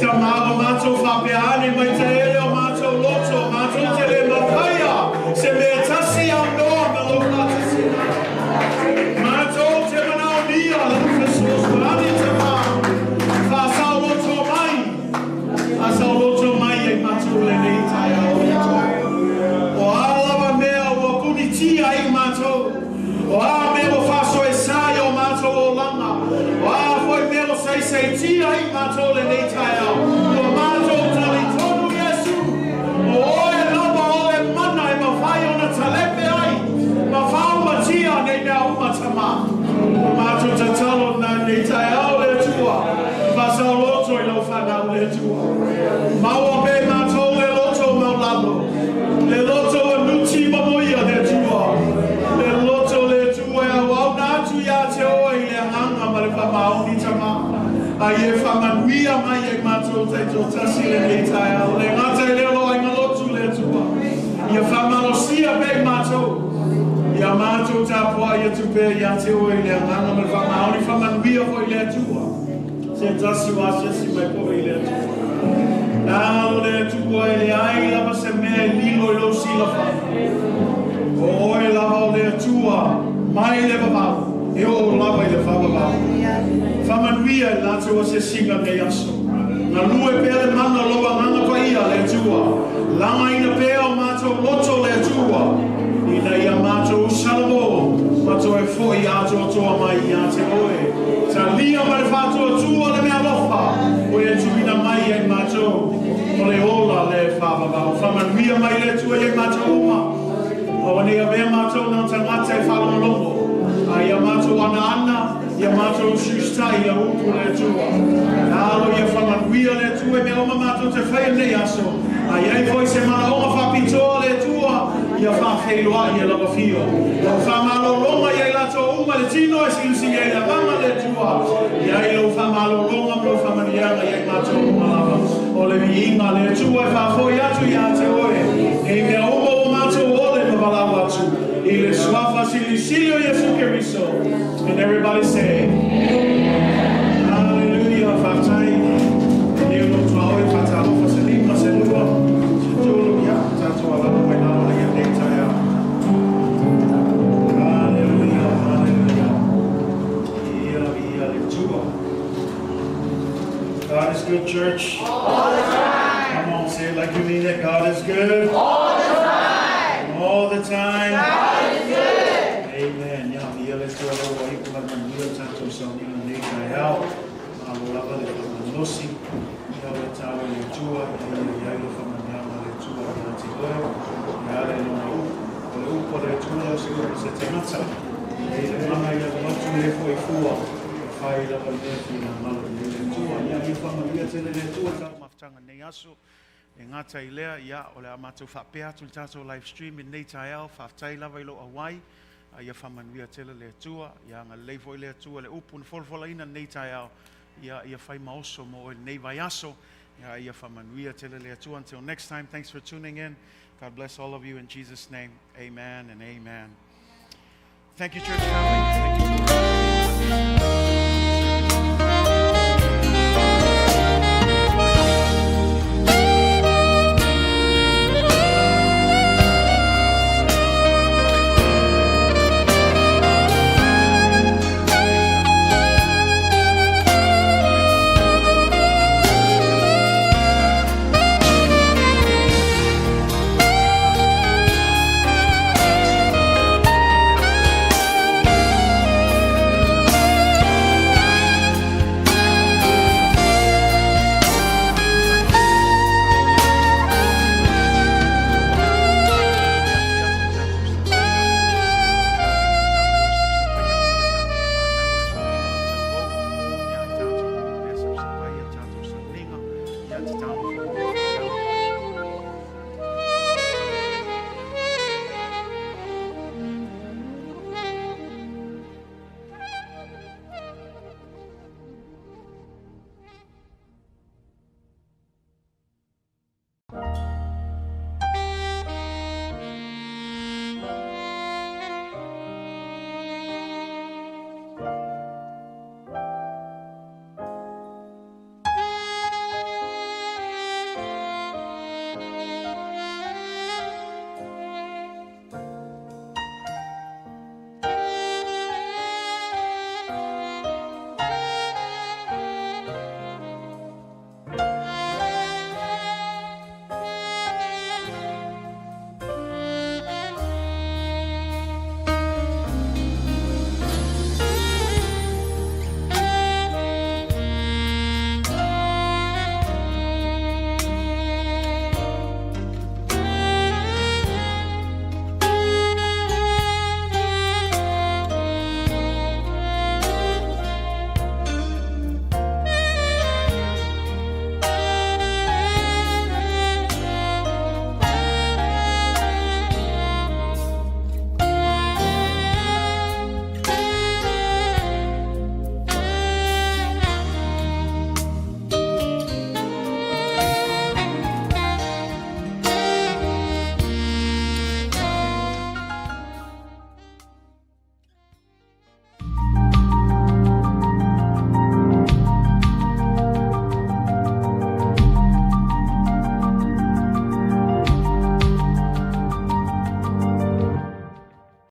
Speaker 2: Tama ua matou faapea ane mai taele o matou loto, matou te le mafaia se mea tasi aunoa ma lou faatasiga. Matou te manaomia lau fesoasoani Tama, faasaoloto mai, faasaoloto mai ai matou lenei taeao le Atua. O a lava mea ua punitia ai matou, O a mea ua faasoesa i o matou olaga, o a foi mea ua saisaitia ai matou lenei taeao, ua matou talitonu Iesu, o Oe lava o le mana e mafai ona talepe ai ma faaumatia nei mea uma Tama. O matou tatalo lena i lenei taeao le Atua, faasaoloto i Lau fanau le Atua. Maua pea i matou le loto maulalo, le loto ua nuti ma moia le Atua, le loto le Atua e auauna atu ia te oe i le agaga ma le faamaoni Tama, a ia e faamanuia mai ai matou taitoatasi lenei taeao, le gata i lea o lou aiga lotu le Atua, ia faamalosia pea i matou, ia matou tapuai atu pea ia te oe i le agaga ma le faamaoni, faamanuia foi le Atua. Se tasi ua asiasi mai foi i le Atua. Alo le Atua e leai lava se mea e lilo i lou silafaga. O oe lava o le Atua mai le vavau e oo lava i le faavavau. Faamanuia i le latou asiasiga i lenei aso. Galue pea le mana o lou Agaga Paia, le Atua. Lagaina pea o matou loto, le Atua, ina ia matou salamo ma toe foi atoatoa mai ia te oe. Talia ma le faatuatua le meaalofa ua e tuuina mai ia i matou, o le ola le faavavau. Faamanuia mai le Atua ia i matou uma. Aua ne i avea matou na o tagata e faalogologo, a ia matou anaana, ia matou usiusitai i lau upu le Atua. Alo ia faamanuia le Atua i mea uma matou te faia i lenei aso. A i ai foi se manaoga faapitoa le Atua, ia faafeiloai e lau Afio. Lau faamalologa ia i latou uma le tino e silisili ai le agaga le Atua. I ai lau faamalologa ma lau faamanuiaga ia i matou uma lava. O le viiga a le Atua e faafoi atu ia te oe, nei mea uma ua matou ole ma valaau atu, i le Suafa Silisili o Iesu Keriso. And everybody say, Hallelujah, faafetai. E lei o lou tuaoi, faatalofa se lima, se lua, se tolu, ia, tatou alala mai lalo ai lenei taeao. Hallelujah, hallelujah. Ia, ia le Atua. God is good, church.
Speaker 4: All the time.
Speaker 2: Come on, say it like you mean it. God is good.
Speaker 4: All the time.
Speaker 2: All the time.
Speaker 4: God is good.
Speaker 2: Amen. Ia, ia le Atua lau ua iu mai manuia le tatou sauniga lenei taeao. Malo lava le faamalosi. Ia o le talo i le Atua, ia ia i ai le faamanuiaga a le Atua ia te oe, ia ale lona upu. O le upu a le Atua lau se upu se tagata. E i le mana ia alu atu le foi fua, e fai lava le mea finagalo i ai le Atua. Ia, ia faamanuia tele le Atua i tatou mafutaga i lenei aso. E gata i lea, ia, o le a matou faapea atu i le tatou live stream i lenei taeao, faafetai lava i lou auai, a ia faamanuia tele le Atua, ia agalelei foi le Atua i le upu na folafolaina i lenei taeao, ia, ia fai ma oso mo oe i lenei vaiaso, ia, ia faamanuia tele le Atua. Until next time, thanks for tuning in. God bless all of you in Jesus' name. Amen and amen. Thank you, church family. Thank you.